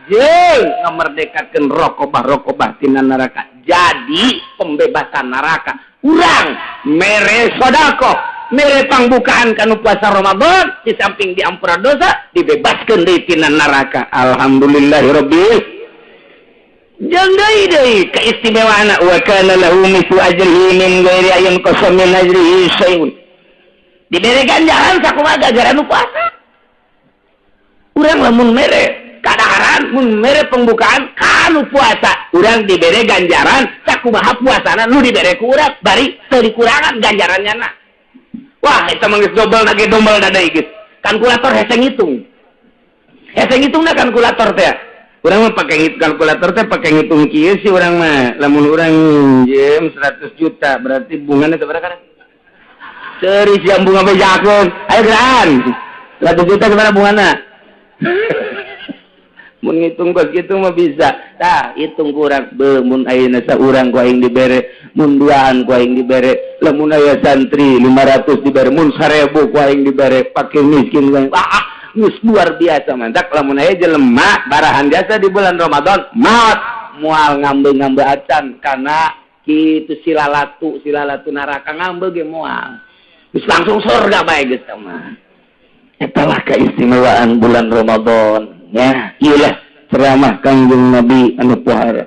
Jeung ngamerdekakeun rokobah-rokobah tina neraka. Jadi pembebasan neraka. Urang mere sedekah, mere pangbukaan kanu puasa Ramadan, di samping diampura dosa, dibebaskeun deui tina neraka. Alhamdulillahirabbil. Jeung deui deui keistimewaanna wa kana lahu mithlu ajrihi min ghairi ayyin qasam min ajrihi syai'un. Diberi ganjaran sakumaha ganjaran nu puasa. Urang lamun mere kadaharan, mun mere pembukaan kanu puasa, urang diberi ganjaran sakumaha puasana nu dibere ku urang, bari teu dikurangan ganjarannya na. Wah, eta mah geus dobel na ge dombel da deui geus. Kalkulator hese ngitung. Hese ngitungna kalkulator teh. Urang mah pake kalkulator teh pake ngitung kieu sih urang mah. Lamun urang minjem 100 juta berarti bungana sabaraha kana? Seri siang bunga bejakeun. Ayo geran. 100 juta sabaraha bungana? Mun ngitung kos kitu mah bisa. Tah, hitung kurang be mun ayeuna saurang ku aing dibere, mun duaan ku aing dibere, lamun aya santri 500 dibere, mun 1000 ku aing dibere, fakir miskin ku aing. Ah, geus luar biasa mantak lamun aya jelema barahan jasa di bulan Ramadan, maot moal ngambe-ngambe acan kana kitu silalatu neraka ngambe ge moal. Geus langsung surga bae geus mah. Etalah keistimewaan bulan Ramadan. Ya, iyalah ceramah Kangjeng Nabi anu pohara.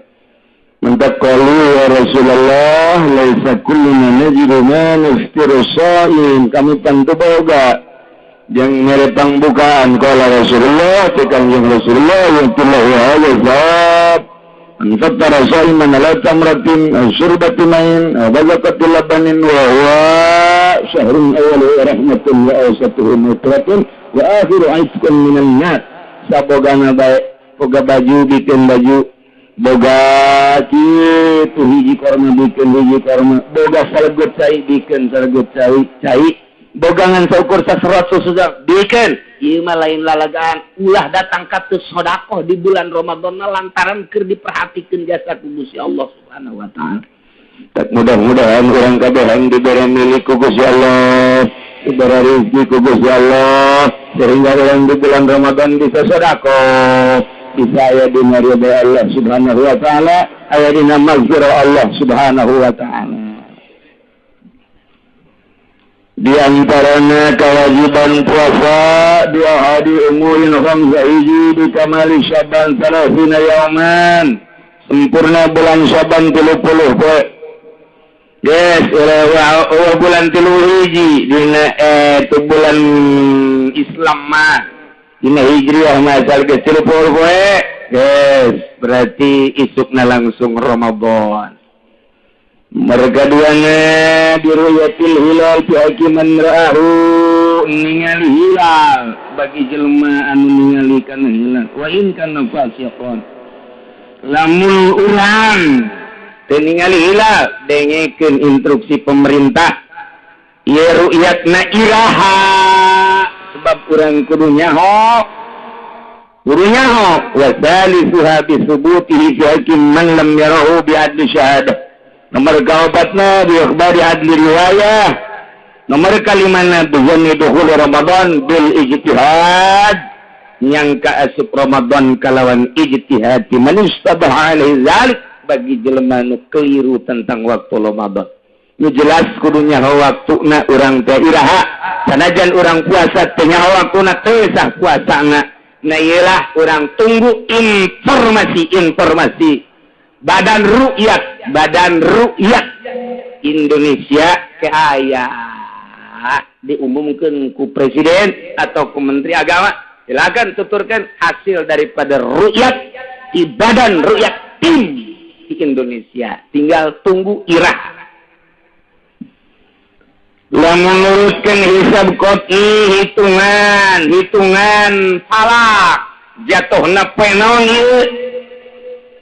Mentaqalu ya Rasulullah laisa kulluna najidu ma naftiru sha'im. Kami tentu boga jeung mere pangbukaan qala Rasulullah teh Kangjeng Rasulullah yatullahu azab. An fattara sha'iman la tamratin aw syurbatin ma'in aw bazaqatil labanin wa huwa syahrun awwaluhu rahmatun wa awsatuhu maghfiratun wa akhiru 'itqun minan nar. Sabogana bae boga baju bikin baju, boga kitu hiji korma bikin hiji korma, boga salegut cai bikin salegut cai, bogangan saukur saserot susu bikin. Ieu mah lain lalagaan, ulah datang ka teu sedekah di bulan Ramadan lantaran keur diperhatikeun jasa ku Gusti Allah Subhanahu wa taala. Tak mudah-mudahan urang kabeh dibere milik ku Gusti Allah, diberi rezeki ku Gusti Allah, sehingga orang di bulan Ramadan bisa sedekah, bisa aya dina ridha Allah Subhanahu wa taala, aya dina maghfirah Allah Subhanahu wa taala. Di antaranya kewajiban puasa dua hari umurin khamsa hiji di kamali Syaban 30 yauman, sempurna bulan Syaban 30 poe. Yes, ulah bulan 3 hiji dina itu bulan Islam mah dina Hijriah mah asal geus 30 poe. Yes, berarti isukna langsung Ramadan. Mereka duanya diruyatil hilal fi hakiman ra'ahu, ningali hilal bagi jelema anu ningali kana hilal wa in kana fasiqon. Lamun urang Teu ningali hilal, dengekeun instruksi pemerintah. Ieu ru'yatna iraha, sebab urang kudu nyaho. Kudu nyaho wa salisuha bi subutihi fi hakim man lam yarahu bi adli syahadah. Nomor kaopatna bi ikhbari adli riwayah. Nomor kalimana bi zanni dukhul Ramadan bil ijtihad. Nyangka asup Ramadan kalawan ijtihad man istabaha alaihi zalik, bagi jelema nu keliru tentang waktu Ramadan. Nu jelas kudu nyaho waktuna urang teh iraha, sanajan urang puasa teh nyaho waktuna teu sah puasana. Nah iyalah urang tunggu informasi-informasi Badan Ru'yat Indonesia ke aya diumumkan ku presiden atau ku menteri agama. Silakan tuturkan hasil daripada ru'yat di Badan Ru'yat tim di Indonesia. Tinggal tunggu irah. Lamun luruskan hisab qot'i, hitungan falak jatuhna poe naon ieu?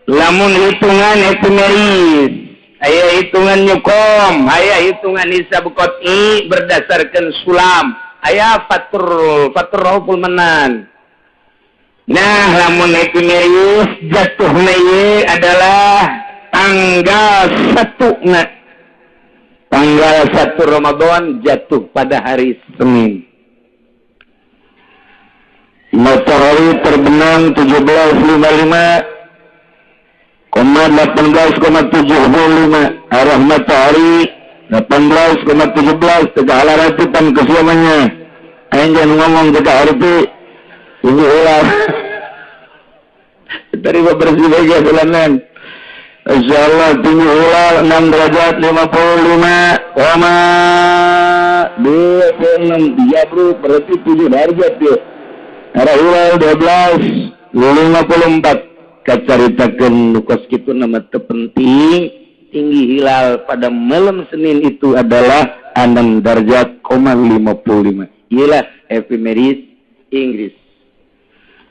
Lamun hitungan epimeris, aya hitungan nyukom, aya hitungan hisab qot'i berdasarkan sulam, aya fatur rauful manan. Nah, lamun epimeris jatuhna ieu adalah tanggal 1 na. Tanggal 1 Ramadan jatuh pada hari Senin. Matahari terbenam 17.55, 18,75. Arah matahari 18,17 tegak ratutan kesiamannya. Aing jangan ngomong tegak harti. Ini ulah. Dari bersih bagian bulanan. Insyaallah tinggi hilal 6 derajat 55,26. Ya bro, berarti 7 derajat ya. Arah hilal 12.54. Kacaritakeun nu kos kitu nama teu penting. Tinggi hilal pada malam Senin itu adalah 6 derajat 55. Iyalah epimeris Inggris.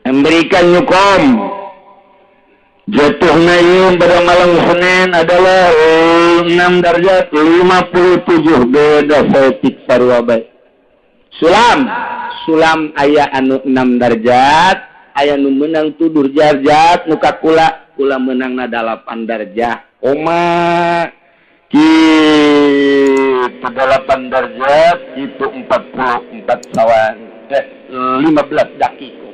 Memberikan nyukom. Jatuhnya ieu pada malam Senin adalah 6 derajat 57, beda saeutik sarua bae. Sulam aya anu 6 derajat, aya nu meunang 7 derajat, nu ka kula meunangna 8 derajat. Koma kitu 8 derajat itu 44 sawan 15 dakika.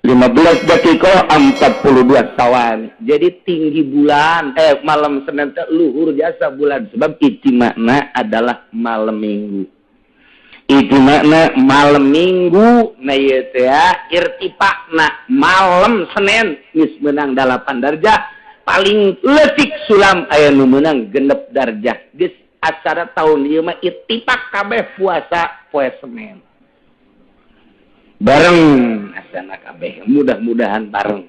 15 dakika 42 sawan. Jadi tinggi bulan malam Senin teh luhur jasa bulan, sebab ijtima'na adalah malam Minggu. Ijtima'na malam Minggu na ieu teh irtifa'na malam Senin geus meunang 8 darjah, paling leutik sulam aya nu meunang 6 darjah. Geus acara tahun ieu mah ittifaq kabeh puasa poe Senin. Bareng asana kabeh, mudah-mudahan bareng.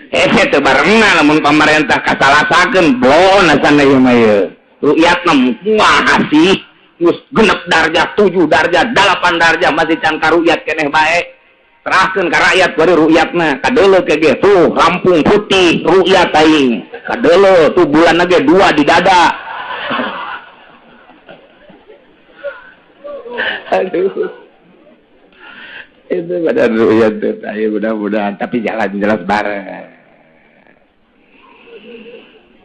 Teu barengna lamun pamarentah kasalasakeun bloon asana ieu mah ieu. Ru'yatna kumaha sih? Geus 6 darjah, 7 darjah, 8 darjah masih can karu'yat keneh bae. Serahkeun ka rakyat bari ru'yatna, kadeuleu ke ge tuh rampung putih ru'yat aing. Kadeuleu tuh bulan ge 2 di dada. Aduh. Itu badan ru'yat ayo mudah-mudahan tapi jalan jelas bareng.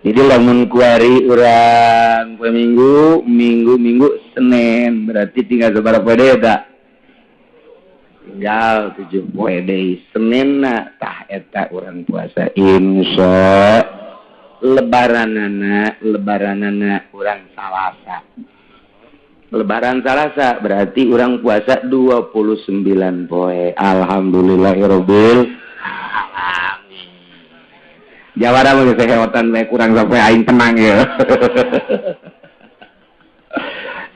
Jadi lamun kuari urang poe Minggu, Minggu Senin berarti tinggal sabaraha poe deui eta? Tinggal 7 poe deui. Senin na tah eta urang puasa insya lebaranana urang Salasa. Lebaran Salasa berarti urang puasa 29 poe. Alhamdulillahirabbil alamin. Jawara mah geus heotan bae kurang sampai aing tenang ya.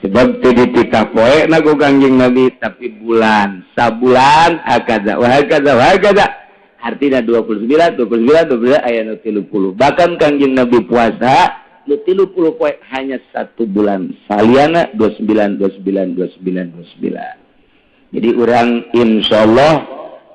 Sebab teu dititah poe na ku Kangjeng Nabi tapi bulan, sabulan hakaza wa hakaza wa hakaza. Artinya 29 29 29 aya nu 30. Bahkan Kangjeng Nabi puasa nu 30 poe hanya 1 bulan. Saliana 29 29 29 29. Jadi urang insyaallah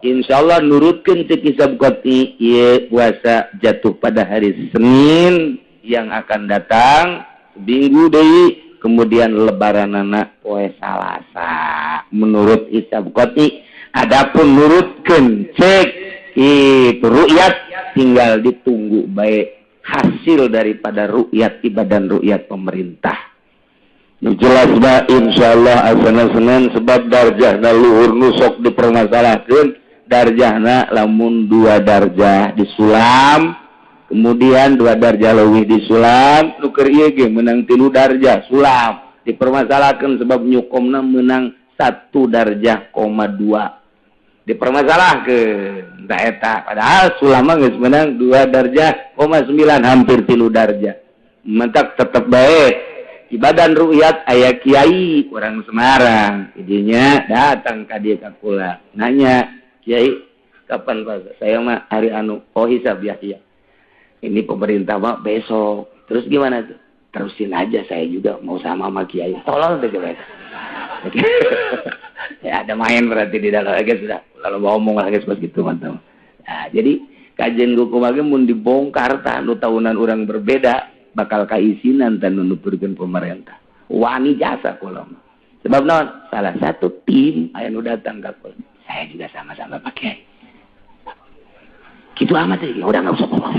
Insyaallah nurutkeun cek hisab qot'i ieu puasa jatuh pada hari Senin yang akan datang minggu deui, kemudian lebaranana poe Salasa menurut hisab qot'i. Adapun nurutkeun cek itu ru'yat tinggal ditunggu baik hasil daripada ru'yat ibadan ru'yat pemerintah. Nu jelas ba insyaallah asana Senin sebab darjahna luhur nu sok dipermasalahkeun darjahna lamun 2 darjah disulam kemudian 2 darjah leuwih disulam nu keur ieu ge meunang 3 darjah sulam dipermasalahkeun sebab nyukomna meunang 1 darjah koma 2 dipermasalahkeun tah eta padahal sulam mah geus meunang 2 darjah koma 9 hampir 3 darjah mentak tetep bae ibadan ru'yat aya kiai orang Semarang idinya datang ka dieu ka kula nanya kiai kapan puasa saya mah hari anu oh hisab ya iya ini pemerintah mah besok terus gimana tuh terusin aja saya juga mau sama sama kiai tolol deh coba. Ya ada main berarti di dalam guys sudah lalu ngomong lah guys begitu mantap. Nah, jadi kajian hukum lagi mun dibongkar tah nu tahunan orang berbeda bakal kaisinan dan nuturkeun pemerintah wani jasa kula mah sebab naon salah satu tim aya nu datang ka kula saya juga sama-sama pakai gitu amat sih udah nggak usah ngomong.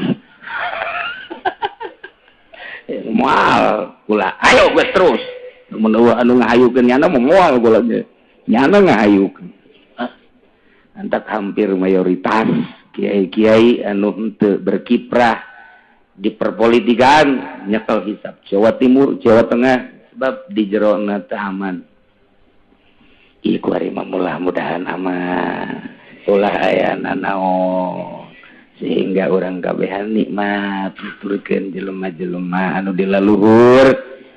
Moal kula ayo gue terus mun anu ngahayukeun nyana moal kula ge nyana ngahayukeun antak hampir mayoritas kiai-kiai anu henteu berkiprah di perpolitikan nyekel hisab Jawa Timur, Jawa Tengah sebab di jerona teu aman. Ieu kuari mah mudah-mudahan aman. Ulah aya nanaon sehingga urang kabehan nikmat nuturkeun jelema-jelema anu di laluhur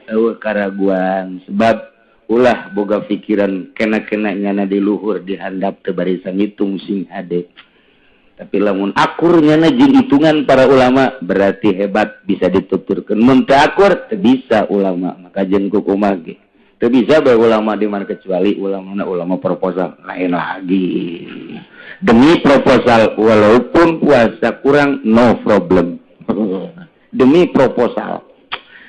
eueuh karaguan sebab ulah boga pikiran kena-kena nyana di luhur dihandap teu barisa ngitung sing hade. Tapi lamun akur nyana jeung hitungan para ulama berarti hebat bisa dituturkeun. Mun teu akur teu bisa ulama maka jeung kukumaha ge. Teu bisa bae ulama di mana kecuali ulamana ulama proposal lain lagi. Demi proposal walaupun puasa kurang no problem. Demi proposal.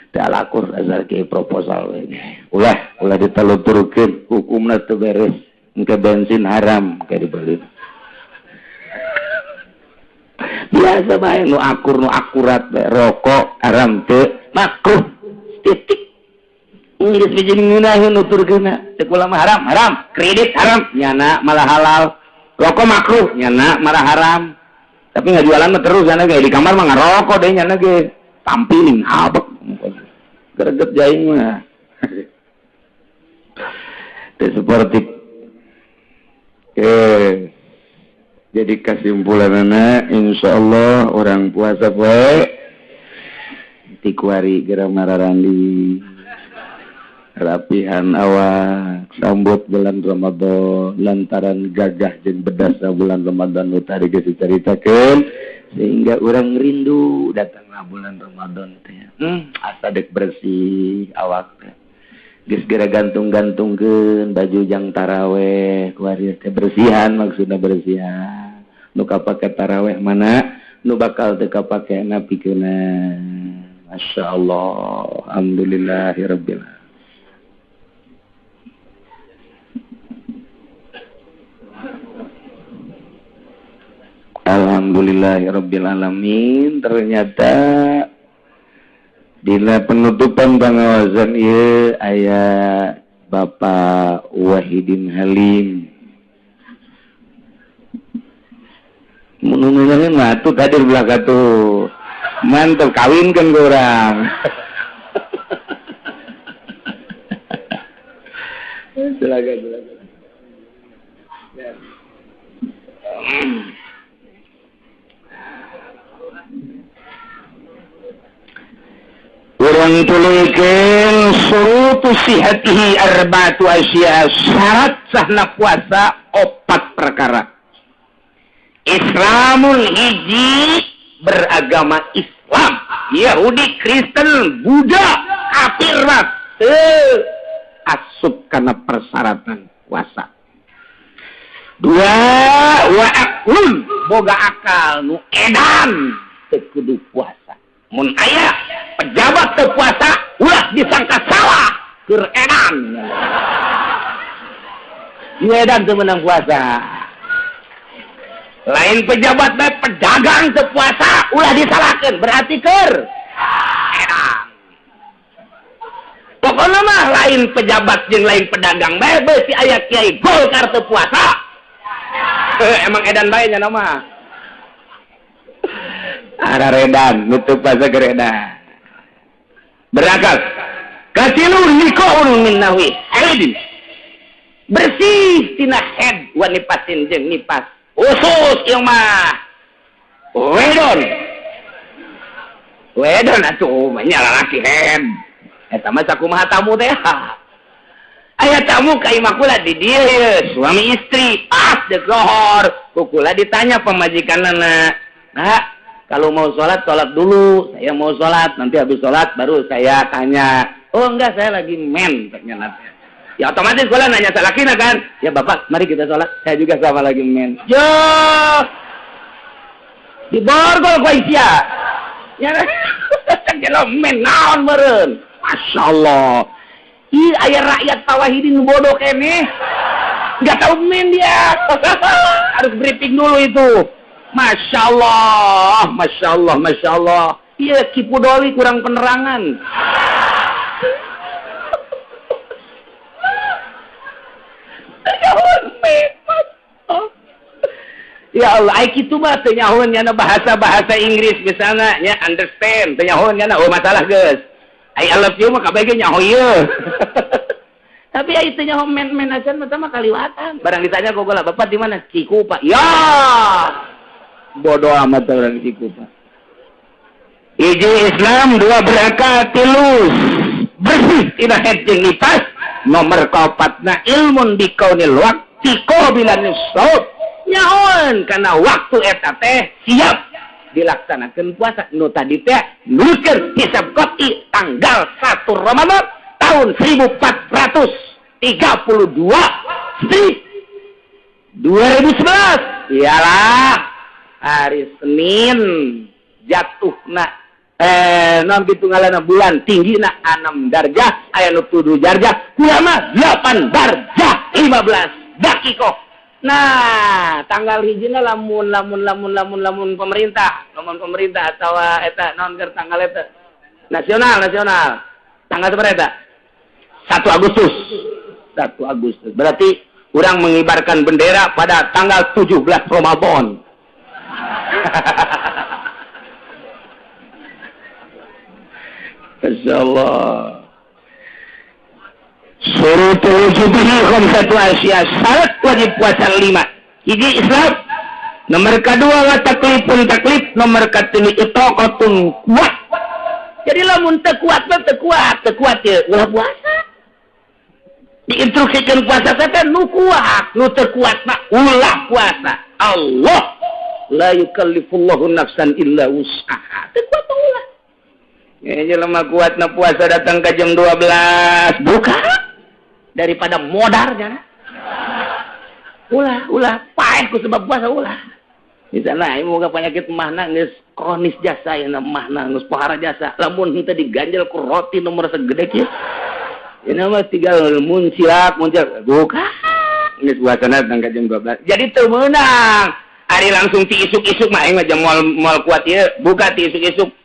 Teu akur asal ke proposal we. Ulah ulah diteluturkeun hukumna teu beres. Engke bensin haram ke dibeli. Biasa bae nu akur nu akurat bae rokok haram teu makruh titik. Geus bijing ngeunaheun nuturkeunna cek ulama haram haram kredit haram nyana malah halal rokok makruh nyana malah haram tapi ngajualan mah terus nyana ge di kamar mah ngarokok deh nyana ge tampilin habek greget jaing mah teu seperti Jadi kesimpulanana insyaallah orang puasa poe tikuari geura mararandi rapihan awak sambut bulan Ramadan lantaran gagah jeung bedasna bulan Ramadan nu tadi geus dicaritakeun sehingga urang rindu datanglah bulan Ramadan teh. Asa deuk bersih awak teh. Geus geura gantung-gantungkeun baju jang taraweh kuari teh bersihan maksudna bersihan. Nu kapake taraweh mana nu bakal teu kapakena pikeuna. Masyaallah, alhamdulillahirabbil alamin. Alhamdulillahirabbil alamin. Ternyata dina penutupan pangawasan ieu aya Bapak Wahidin Halim. Mun ngeunaheun mah atuh kadir belah katuh. Mantep kawinkeun ku urang. Silakan silakan. Ya. Urang tulikeun surutu sihatihi arba'atu asya, syarat sahna puasa 4 perkara. Islamul hiji beragama Islam, Yahudi, Kristen, Buddha, kafir mah teu asup kana persyaratan puasa. 2, wa aklun boga akal nu edan teu kudu puasa. Mun aya pejabat teu puasa ulah disangka salah keur edan. Nu edan teu meunang puasa. Lain pejabat bae pedagang teu puasa ulah disalahkeun berarti keur edan. Pokoknya mah lain pejabat jeung lain pedagang bae beusi aya kiai Golkar teu puasa. Emang edan bae nya mah. Araredan nutup puasa keur edan. Berakal. Katilu nikohun min nahwi haidin. Bersih tina head wa nipasin jeung nipas. Khusus ieu mah. Wedon. Wedon atuh mah nya lalaki head. Eta mah sakumaha tamu teh. Aya tamu ka imah kula di dieu ye, suami istri pas deuk lohor. Ku kula ditanya pamajikanna, "Nah, kalau mau sholat, sholat dulu. Saya mau sholat, nanti habis sholat baru saya tanya." "Oh enggak, saya lagi men," ternyata. Ya otomatis kula nanya salakina kan. "Ya bapak, mari kita sholat. Saya juga sama lagi men." Yo, diborgol ku sia. Ya, cek men naon meureun. Masya Allah. Ih, aya rakyat Pawahidin bodoh keneh. Enggak tahu men dia. Harus briefing dulu itu. Masya Allah, Masya Allah, Masya Allah. Iya, Kipudoli kurang penerangan. Ya Allah, ai kitu mah teu nyahoeun nya bahasa-bahasa Inggris misalnya nya understand, teu nyahoeun nya oh masalah geus. Ai I love you mah kabeh ge nyaho ieu. Tapi ai teu nyaho men-men acan mah kaliwatan. Barang ditanya ku kula, "Bapak di mana?" "Cikupa." Ya. Bodoh amat orang Cikupa. Hiji Islam, dua berakal, tilu bersih tina head jeung nipas, nomor kaopatna ilmun bikaunil waqti qabilan shaum. Nyahoan karena waktu eta teh siap dilaksanakan puasa. Nu tadi teh nuliskeun hisab qat'i tanggal 1 Ramadan tahun 1432 strip 2011. Iyalah hari Senin jatuhna non hitunganna bulan tinggina 6 darjah aya nu 7 darjah kulama 8 darjah 15 dakikoh. Nah, tanggal hijina lamun lamun lamun lamun lamun pemerintah, lamun pemerintah atau eta naon keur tanggal eta nasional nasional. Tanggal sabaraha eta? 1 Agustus. 1 Agustus. Berarti urang mengibarkan bendera pada tanggal 17 Ramadan. Masyaallah. Surutul wujubihi khamsatu asya, syarat wajib puasa 5. Hiji Islam, nomor kedua wa taklifun taklif, nomor katilu itaqatun kuat. Jadi lamun teu kuat mah teu kuat, teu kuat ye ulah puasa. Diinstruksikeun puasa teh nu kuat, nu teu kuat mah ulah puasa. Allah la yukallifullahu nafsan illa wus'aha. Teu kuat mah ulah. Ya jelema kuatna puasa datang ke jam 12, buka daripada modar jana. Ulah, ulah paeh ku sebab puasa ulah. Misalna ieu moga penyakit mahna geus kronis jasa ya mahna geus pohara jasa. Lamun henteu diganjel ku roti nomor segede kieu. Ini mah tinggal muncilak, muncilak buka. Geus puasana datang ke jam 12. Jadi teu meunang. Ari langsung ti isuk-isuk mah aing mah jam moal kuat ieu, buka ti isuk-isuk.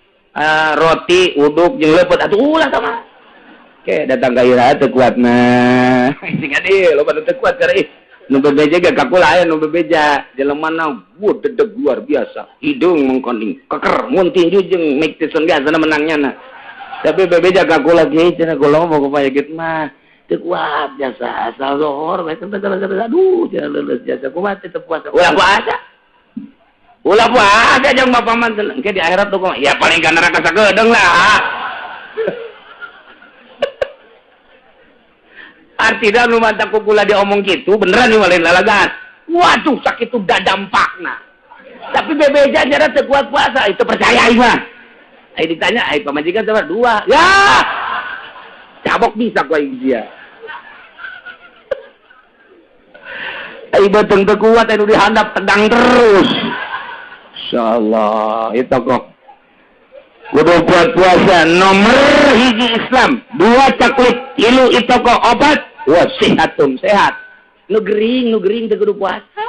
Roti uduk jeung leupeut atuh ulah sama. Oke, datang ka ira teu kuatna. Sing adi loba teu kuat karena ih nu bebeja ge ka kula aya nu bebeja jelemana wuh dedeg luar biasa. Hidung mengkoning keker mun tinju jeung Mike Tyson ge asana menangnya na. Tapi bebeja ka kula ge cenah kula mah penyakit mah teu kuat jasa asal lohor bae aduh cenah leuleus jasa kumaha teu puasa. Ulah puasa. Ulah puasa jeung bapak mah engke di akhirat tuh ya paling ka neraka sakedeung lah. Artinya nu mantap ku kula diomong kitu beneran ieu lain lalagan. Waduh sakitu dadampakna. Tapi bebeja jara teu kuat puasa itu percaya ieu mah. Ai ditanya ai pamajikan sama dua. Ya. Cabok bisa ku aing sia. Ai beuteung teu kuat anu dihandap tegang terus. Insyaallah itu kok. Kudu kuat puasa nomor hiji Islam, dua taklif, tilu itu kok obat, wasihatun sehat. Nu gering teu kudu puasa.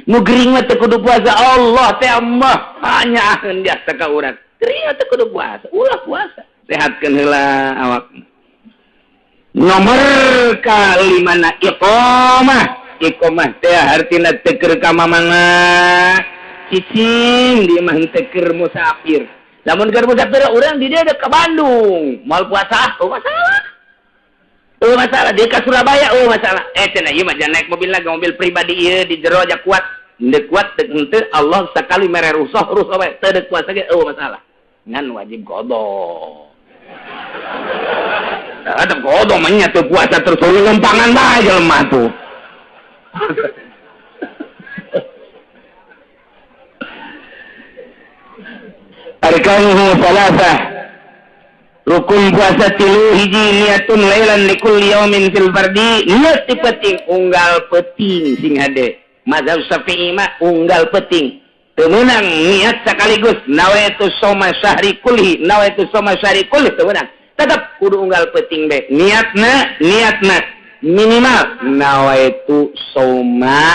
Nu gering mah teu kudu puasa Allah teh mah hanya biasa ka urang. Gering teu kudu puasa, ulah puasa. Sehatkeun heula awak. Nomor kalimana iqamah. Iqamah teh hartina teu keur ka mamana. Cicing di mah teu keur musafir. Lamun keur musafir urang di dieu ka Bandung, moal puasa, oh masalah. Oh masalah dia ka Surabaya, oh masalah. Cenah ieu mah jangan naik mobil lagi, mobil pribadi ieu di jero aja kuat. Henteu kuat teu henteu Allah sakali mere rusuh, rusuh bae teu deuk puasa ge eueuh masalah. Ngan wajib qada. Ada qada mah nya teu puasa terus lumpangan bae jelema tuh. Arkanuhu salasah. Rukun puasa tilu hiji niatun lailan likulli yaumin fil fardi, niat ti penting unggal penting sing hade. Mazhab Syafi'i mah unggal penting. Teu meunang niat sekaligus nawaitu shauma syahri kulli, nawaitu shauma syahri kulli teu meunang. Tetep kudu unggal penting be. Niatna minimal nawaitu shauma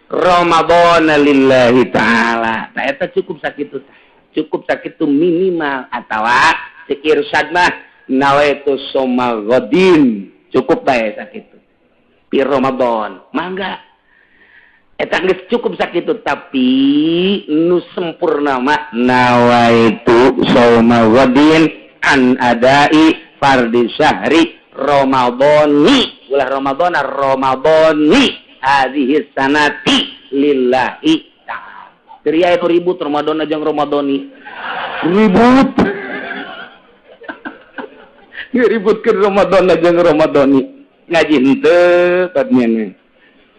Ramadhana lillahi ta'ala. Ta eta cukup sakitu tah. Cukup sakitu minimal atawa cek irsyad mah nawaitu shauma ghadin cukup bae sakitu pi Ramadan mangga eta geus cukup sakitu tapi nu sempurna mah nawaitu shauma ghadin an adai fardhi syahri Ramadhani ulah Ramadhana Ramadhani hadhihi sanati lillahi ta'ala. Ria itu ribut Ramadan aja Ramadhani ribut. Ributkeun Ramadan aja Ramadhani ngaji henteu patnya.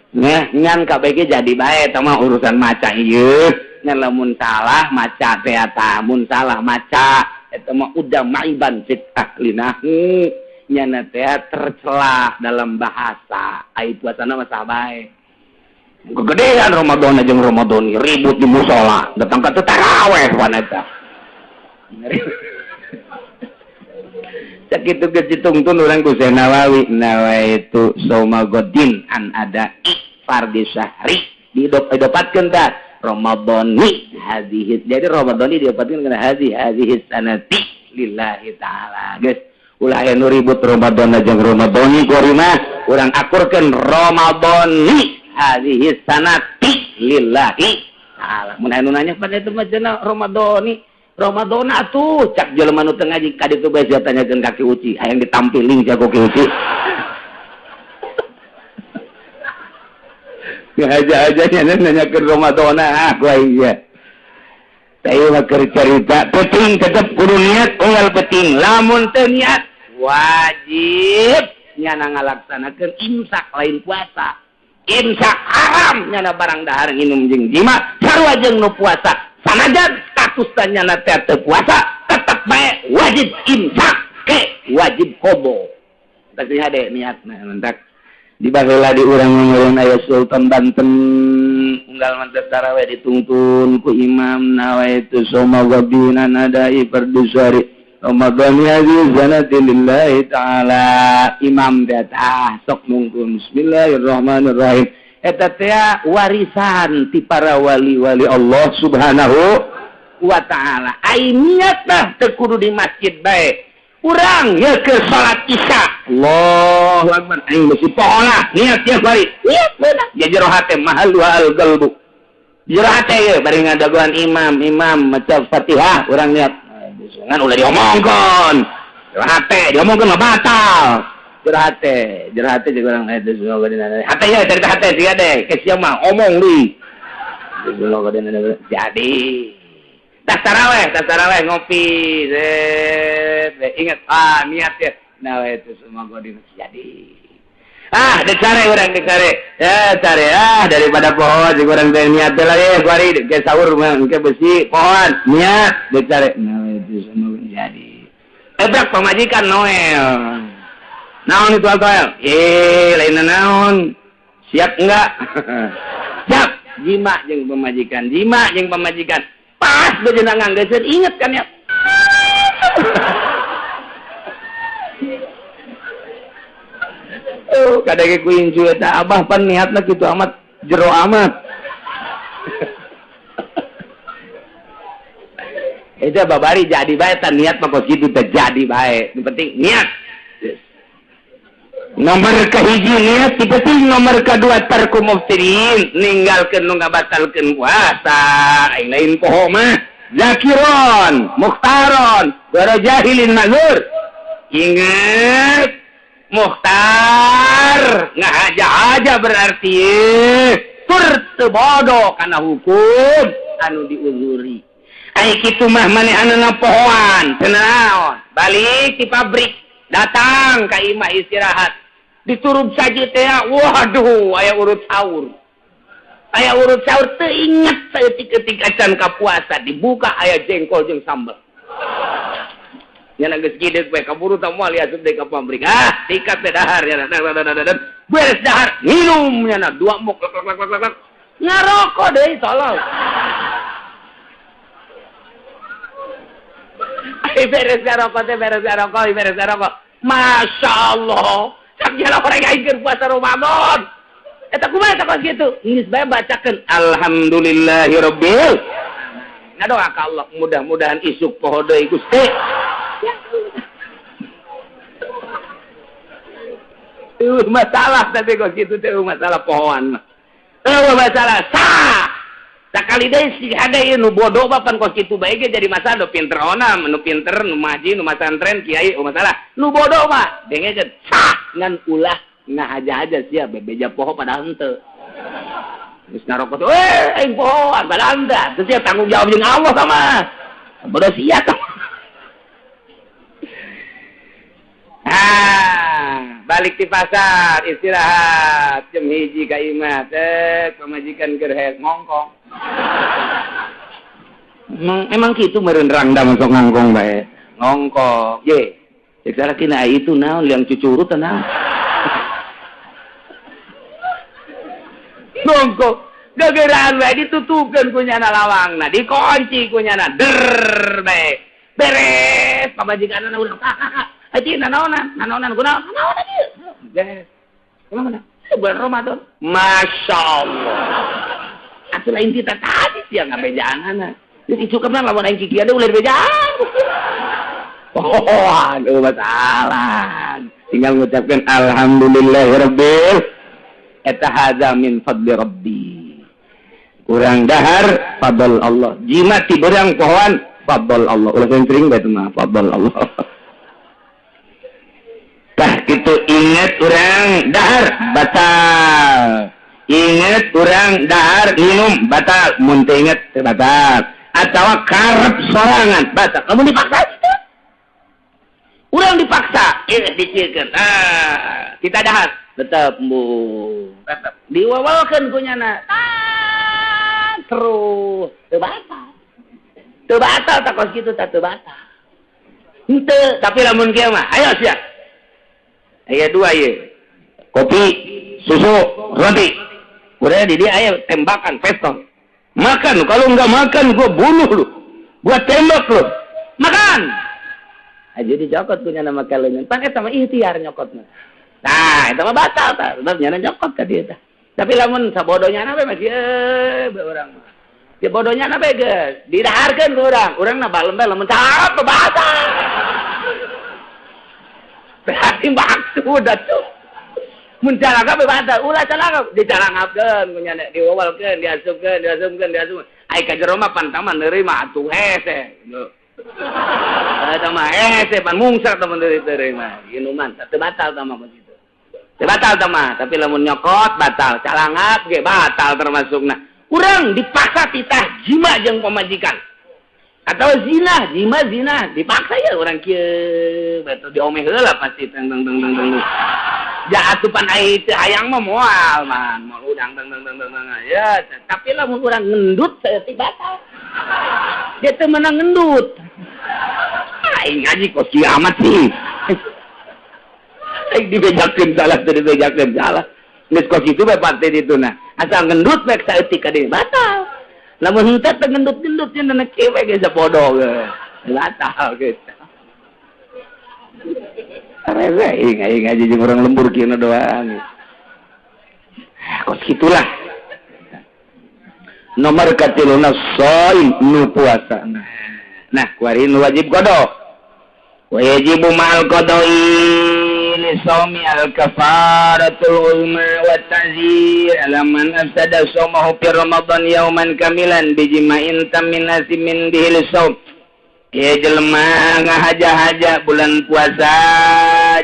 Nah, ngan kabeh jadi bae eta mah urusan maca ieu. Ngan lamun salah maca teh eta, mun salah maca eta mah udah maiban fit ahlinahu. Nyana teh tercela dalam bahasa. Ai puasana mah sah bae. Kegedean Ramadan aja Ramadhani ribut di musola, datang ka taraweh wanita. Sakitu geus ditungtun urang ku Syekh Nawawi, nawaitu shauma ghadin an ada fardhi syahri didopatkeun tah Ramadhani hadhihi. Jadi Ramadhani diopatkeun kana hadhihi sanati lillahi ta'ala. Geus ulah aya nu ribut Ramadan jeung Ramadhani kuari mah urang akurkeun Ramadhani hadhihi sanati lillahi ta'ala. Mun anu nanya pada itu mah cenah Ramadhani Ramadan atuh cak jelema nu teu ngaji ka ditu bae sia tanyakeun ka Ki Uci hayang ditampiling sia ku Ki Uci. Ngaja-aja nya nanyakeun Ramadan ah ku aing sia. Tah ieu mah keur carita penting tetep kudu niat unggal penting lamun teu niat wajib nyana ngalaksanakeun imsak lain puasa. Imsak haram nyana barang dahar nginum jeung jima sarua jeung nu puasa. Sanajan status nyana teh teu puasa tetep bae wajib imsak ke wajib qada. Tah hade niatna mentak di baheula di urang ngeureun aya Sultan Banten unggal mantep tarawih ditungtun ku imam nawaitu shauma ghadin adai fardhu syahri Ramadhani hadhihi sanati lillahi ta'ala. Imam teh tah sok mungkun bismillahirrahmanirrahim. Eta teh warisan ti para wali-wali Allah Subhanahu wa ta'ala. Ai niat mah teu kudu di masjid bae. Urang ye ke salat Isya. Allahu akbar. Aing besi pohola niat ya bari. Niat beunang. Ya jero hate mahallu al qalbu. Jero hate ye bari ngadagoan imam, imam maca Fatihah urang niat. Ngan ulah diomongkeun. Jero hate diomongkeun mah batal. Jero hate jeung urang hate ye cerita hate sia deh, ke sia mah omong deui. Jadi tas taraweh ngopi zet ingat ah niat ya nah itu semua godin jadi ah dicare urang dicare ya care ah daripada pohon jeung urang teh niat teh lagi kuari ke sahur mah ke besi pohon niat dicare nah itu semua jadi ebrak pamajikan Noel naon itu Noel lain naon Siap enggak? Siap. Jima jeung pamajikan, jima jeung pamajikan. Pas bejana nganggeuskeun inget kan ya. Oh, kadang ku incu eta abah pan niatna kitu amat jero amat. Eta babari jadi bae tan niat mah kos kitu teh jadi bae. Nu penting niat. Nomor kahiji niat, dipenting nomor kedua tarku muftirin, ninggalkeun nu ngabatalkeun puasa. Aing lain poho mah. Zakiron, mukhtaron, gara jahilin mazur. Ingat mukhtar ngahaja-haja berarti tur teu bodoh kana hukum anu diuzuri. Ai kitu mah manehanna pohoan, teu naon. Balik di pabrik, datang ka imah istirahat. Diturub saja teh, waduh, aya urut sahur. Aya urut sahur teu inget saeutik-eutik acan ka puasa, dibuka aya jengkol jeung sambel. Nyana geus gideuk we kaburu tah moal asup deui ka pabrik. Ah, sikat teh dahar nyana. Beres dahar, minum nyana dua muk lak lak lak lak. Ngarokok deui tolol. Ai beres ngarokok teh beres ngarokok, beres ngarokok. Masya Allah. Cak jalan orang aing keur puasa Ramadan. Eta kumaha eta kos kitu? Geus bae bacakeun alhamdulillahirabbil. Ngadoa ka Allah mudah-mudahan isuk poho deui Gusti. Masalah tapi kos kitu teh masalah pohoan mah. Eueuh masalah sah. Sakali deui si hade ieu nu bodoh mah pan kos kitu bae ge jadi masalah nu pinter onam, nu pinter nu maji, nu masantren kiai masalah. Nu bodoh mah dengekeun sah ngan ulah ngahaja-haja sia bebeja poho padahal henteu. Geus ngarokok we aing pohoan padahal henteu. Teu sia tanggung jawab jeung Allah sama. Bodoh sia tah. Ah, balik di pasar istirahat jam 1 ka imah teh pamajikan keur hees ngongkong. Emang kitu meureun rangda masuk ngongkong bae. Ngongkong. Ye. Cek salakina itu naon liang cucurut naon. Ngongkong. Gegeraan bae ditutupkeun ku nyana lawangna, dikunci ku nyana. Der bae. Beres pamajikanna ulah kakak. Aji nanaonan, nanaonan kunaon? Nanaonan ieu. Beres. Kumaha? Bulan Ramadan. Masya Allah. Atuh lain kita tadi sia ngabejaanana. Geus isukna lamun aing kikieu deui ulah dibejaan. Oh, aduh masalah. Tinggal ngucapkeun alhamdulillahirabbil eta hadza min fadli rabbi. Kurang dahar fadl Allah. Jimat ti berang pohoan fadl Allah. Ulah sering bae mah fadl Allah. Tah kitu inget urang dahar batal. Inget urang dahar minum batal. Mun teu inget teu batal. Atawa karep sorangan batal. Kamu dipaksa gitu. Urang dipaksa, dicikeun. Ah, kita dahar tetep bu. Tetep diwawalkeun ku nyana. Ah, terus teu batal. Teu batal tah kos kitu tah teu batal. Henteu, tapi lamun kieu mah ayo sia. Aya dua ye. Kopi, susu, roti. Udah di dia aya tembakan pistol. Makan, kalau enggak makan gua bunuh lu. Gua tembak lu. Makan. Aja dicokot punya nama kalian. Pan eta mah ikhtiar nyokotna. Nah, eta mah batal tah. Sebab nyana nyokot ka dieu tah. Tapi lamun sabodonya na we masih bae urang mah. Ya bodohnya na bae geus didaharkeun ku urang. Urang na balem bae lamun cap batal. Berarti maksud atuh. Mun calangap batal, ulah calangap dicalangapkeun ku nyana diwawalkeun, diasupkeun, diasupkeun, diasupkeun. Ai ka jero mah pan taman neureui atuh hese. Eta mah hese pan mungsak teman deui mah. Inuman teu batal tah mah kitu. Teu batal tah mah, tapi lamun nyokot batal, calangap ge batal termasukna. Urang dipaksa titah jima jeung pamajikan. Atau zina, jima zina, dipaksa ya orang kieu, betul diomeh heula pasti teng teng teng teng teng. Ja atupan ai teu hayang mah moal man, moal udang teng teng teng teng. Ya, tapi lamun urang ngendut saeutik batal. Dia teu meunang ngendut. Aing ngaji kos kieu amat sih. Aing dibejakeun salah teu dibejakeun salah. Geus kos kitu bae partai dituna. Asal ngendut bae saeutik ka dieu batal. Lamun henteu teh ngendut-ngendut nya na kieu ge sapodo ge. Batal gitu. Arese aing aing aja jeung urang lembur kieu doang. Kos kitulah. Nomor katiluna shaim nu puasa. Nah, kuari nu wajib qada. Wa yajibu ma'al qada'i li shaumi al-kafaratul uzma wa ta'zir ala man afsada shaumahu fi Ramadan yauman kamilan bijima'in tammin asimin bihi li-shaum. Ieu jelema ngahaja-haja bulan puasa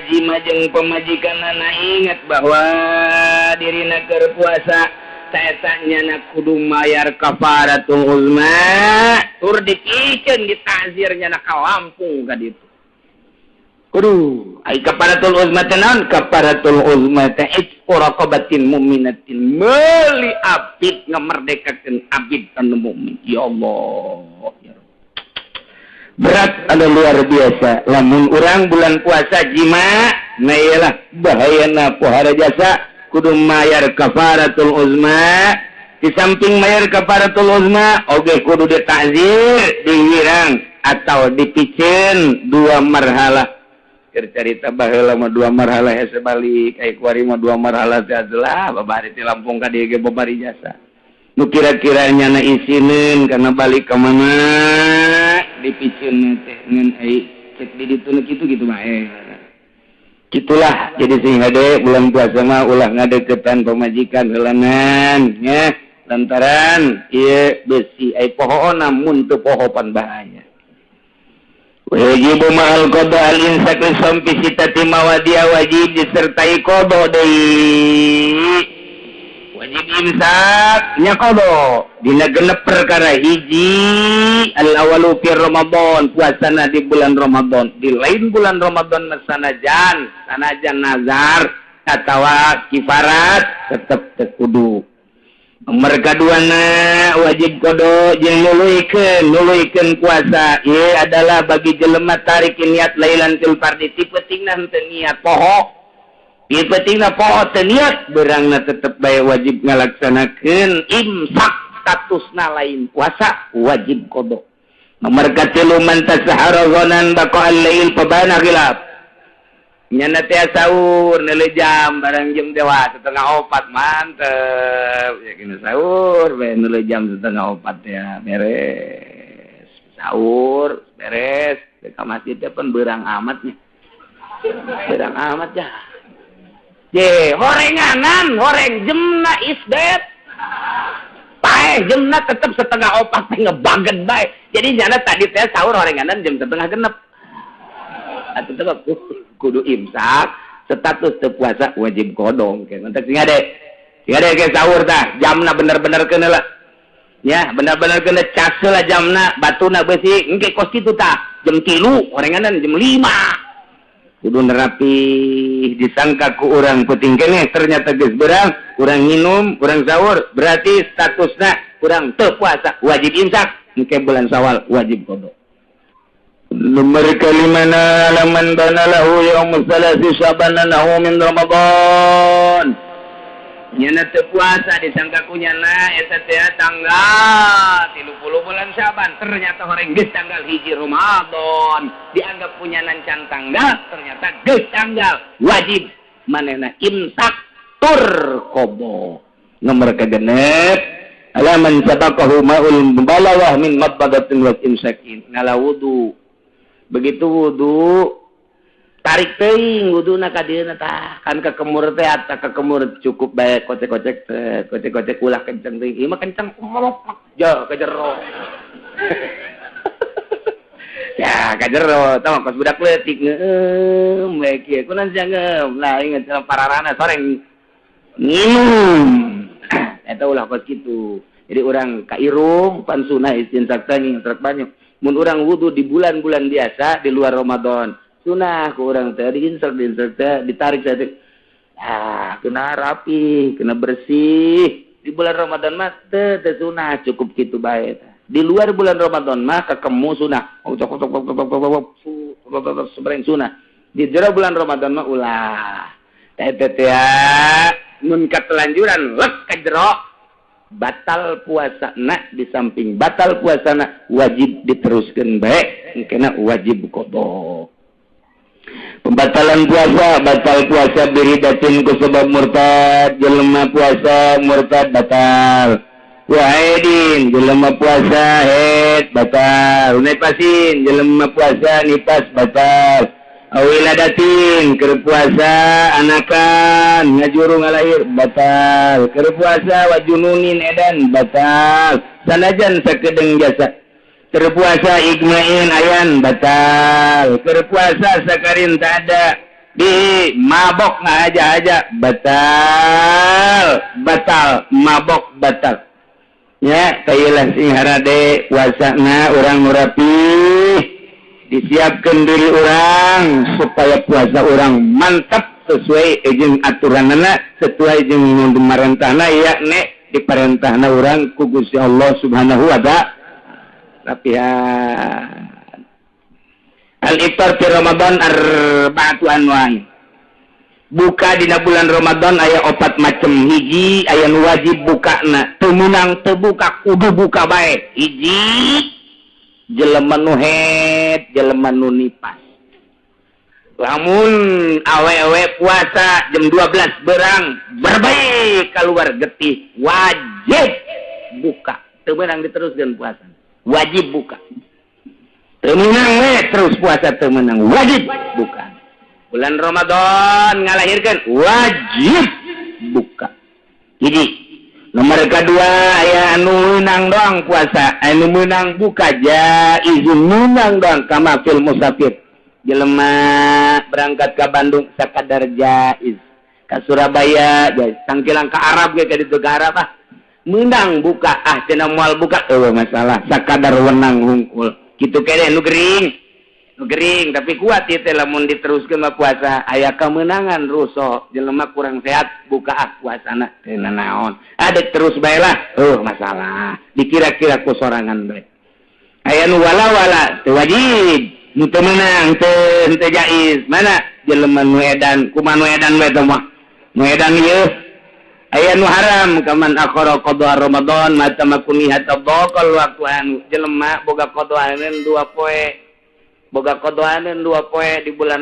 jima jeung pamajikanana ingat bahwa dirina keur puasa eta nyana kudu mayar kafaratul uzma tur dipikeun ditazir nyana ka Lampung ka ditu. Kudu ai kafaratul uzma teh naon? Kafaratul uzma teh itqu raqabatin mu'minatin, meuli abid ngamerdekakeun abid anu mukmin. Ya Allah, ya Rabb. Berat anu luar biasa lamun urang bulan puasa jima, nah iyalah bahayana pohara jasa kudu mayar kafaratul uzma. Di samping mayar kafaratul uzma oge kudu ditazir, diwirang atau dipiceun dua marhalah. Keur carita baheula mah dua marhalah hese balik, ai kuari mah dua marhalah teh adalah babari ti Lampung ka dieu ge babari jasa. Nu kira-kira nyana isineun kana balik ka mana dipiceun teh ngan ai cek di ditu nu kitu kitu mah Itulah jadi sing hade bulan puasa mah ulah ngadeukeutan pamajikan heulanan nya lantaran ieu besi ai pohoona mun teu poho pan bahaya. Wajibu ma'al qada al imsak li sitati mawadia, wajib disertai qada deui. Wajib imsak nya qada dina genep perkara hiji al awalu fi Ramadan, puasana di bulan Ramadan. Di lain bulan Ramadan sanajan sanajan nazar atawa kifarat tetep teu kudu. Nomor kaduana wajib qada jeung nuluykeun puasa ieu adalah bagi jelema tarik niat lailan til fardi ti peutingna henteu niat poho. Ti peutingna poho teu niat beurangna tetep bae wajib ngalaksanakeun imsak statusna lain puasa wajib qada. Nomor katilu man tasahara ghanan baqa al-lail fabana khilaf. Nyana teh sahur neuleuh jam barang jam dewa 3:30 mantep ya kena sahur bae neuleuh jam 3:30 ya beres sahur beres ka masjid teh pan beurang amat nya beurang amat ya ye horenganan horeng jemna isdet paeh jemna tetep 3:30 teh ngebaget bae jadi nyana tadi teh sahur horenganan jam 5:30 atuh tetep kudu imsak status teu puasa wajib kodong ke mentak sing ade ke sahur tah jamna bener-bener keuna lah ya bener-bener keuna cas lah jamna batuna beusi engke kos kitu tah jam 3 horenganan jam 5 kudu nerapi disangka ku urang peuting keneh ternyata geus beurang urang nginum urang sahur berarti statusna urang teu puasa wajib imsak engke bulan Syawal wajib kodong. Nomor kalimana laman bana lahu yaum salasi syabana lahu min Ramadan. Nyana teu puasa disangka ku nyana eta teh tanggal 30 bulan Syaban ternyata horeng geus tanggal 1 Ramadan dianggap punya can tanggal ternyata geus tanggal wajib manehna imsak tur qada. Nomor kagenep alaman sabaqahu ma'ul mubalawah min mabadatin wa imsakin ngala wudu. Begitu wudu tarik teuing wuduna ka dieuna tah kan kekemur teh ata kekemur cukup bae kocek-kocek teh kocek-kocek ulah kenceng teuing ieu mah kenceng melok ja ka jero ya ka jero tah kos budak leutik ngeum bae kieu kunaon sia ngeum lah inget pararana soreng nginum eta ulah kos kitu jadi urang ka irung pan sunah istinsak teh ngintrek banyak. Mun urang wudu di bulan-bulan biasa di luar Ramadan sunah ku urang teh diinsek teh ditarik teh ah kena rapi kena bersih di bulan Ramadan mah teh sunah cukup kitu bae di luar bulan Ramadan mah kakemu sunah sebereng sunah di jero bulan Ramadan mah ulah teh teh Mun katelanjuran lek ka jero batal puasana, di samping batal puasana wajib diteruskeun bae, engkena wajib qada. Pembatalan puasa, batal puasa biridatin ku sebab murtad, jelema puasa murtad batal. Waidin jelema puasa haid batal. Nipasin jelema puasa nipas batal. Awiladatin keur puasa anakan ngajuru ngalahir batal. Keur puasa wajununin edan batal. Sanajan sakedeung jasa. Keur puasa igmain ayan batal. Keur puasa sakarin tak ada di mabok ngaja-aja batal. Batal mabok batal. Ya kayelah sing harade puasana urang nu rapih, disiapkan diri urang supaya puasa urang mantap sesuai jeung aturanana, sesuai jeung pamarentahna, yakni diparentahna urang ku Gusti Allah Subhanahu wa ta'ala. Rapihan al-iftar fi Ramadan arba'atu anwan. Buka dina bulan Ramadan aya opat macem. Hiji aya nu wajib bukana, teu meunang teu buka kudu buka bae. Hiji jelema nu haid, jelema nu nipas. Lamun awewe puasa jam 12 berang berbaik keluar getih wajib buka, teu meunang diteruskeun puasa. Wajib buka. Teu meunang we terus puasa teu meunang, wajib buka. Bulan Ramadan ngalahirkeun wajib buka. Jadi nomor kedua aya anu meunang doang puasa, anu meunang buka jaiz meunang doang kama fil musafir. Jelema berangkat ke Bandung sakadar jaiz, ka Surabaya jaiz, tangkilang ka Arab ge ka ditu ka Arab ah. Meunang buka ah cenah moal buka eueuh masalah sakadar wenang hungkul. Kitu keneh nu gering. Nu gering tapi kuat ieu teh lamun diteruskeun mah puasa aya kemenangan ruso jelema kurang sehat buka ah puasana teu nanaon. Adek terus bae lah eueuh masalah dikira-kira ku sorangan bae. Aya nu wala-wala teu wajib, nu teu meunang teu henteu jaiz. Mana jelema nu edan kumaha nu edan we teh mah. Nu edan ieu aya nu haram kaman akhara qada Ramadan mata makuni hatta baqal waktu anu jelema boga qadaaneun dua poe, boga qadaaneun dua poe di bulan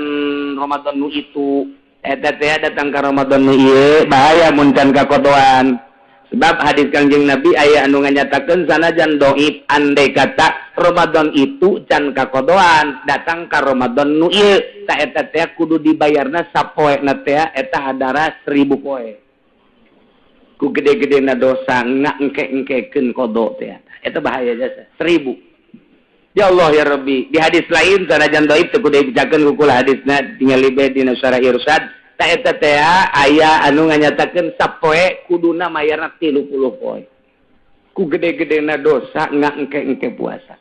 Ramadan nu itu eta teh datang ka Ramadan nu ieu bahaya mun can ka qadaan. Sebab hadis Kangjeng Nabi aya anu nganyatakeun sanajan dhaif andai kata Ramadan itu can ka qadaan datang ka Ramadan nu ieu ta eta teh kudu dibayarna sapoena teh eta hadara 1000 poe. Ku gede-gedena dosa ngangke-engkekeun qada teh eta bahaya jasa 1000. Ya Allah ya Rabbi, di hadis lain sanajan dhaif teu kudu dibejakeun ku kula hadisna tingali bae dina Syarah Irsyad ta eta teh aya anu nganyatakeun sapoe kuduna mayarna 30 poe. Ku gede-gedena dosa ngangke-engke puasa.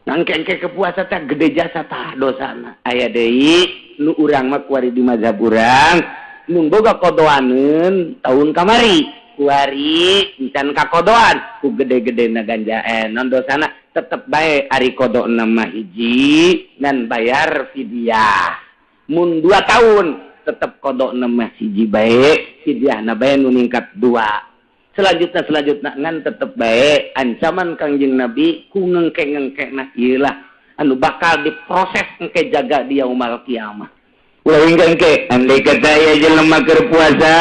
Ngangke-engke ke puasa teh gede jasa tah dosana. Aya deui nu urang mah kuari di mazhab urang mun boga kodoaneun tahun kamari kuari encan kakodoan ku gede-gedena ganja non dosana tetep bae ari kodona mah hiji dan bayar fidyah. Mun 2 tahun tetep kodona mah hiji bae fidyahna bae nu ningkat 2. Selanjutnya ngan tetep bae ancaman Kangjeng Nabi ku ngengke-ngengkena ieu lah anu bakal diproses engke jaga di yaumul kiamah. Ulah engke andai kata aya jelema keur puasa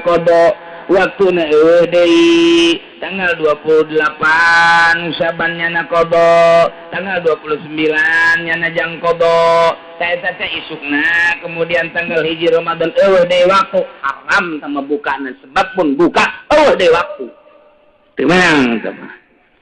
qada waktuna eueuh deui tanggal 28 Syaban nyana qada, tanggal 29 nyana jang qada, ta eta teh isukna kemudian tanggal 1 Ramadan eueuh deui waktu haram sama bukana sebab pun buka eueuh deui waktu. Teu meunang teh mah.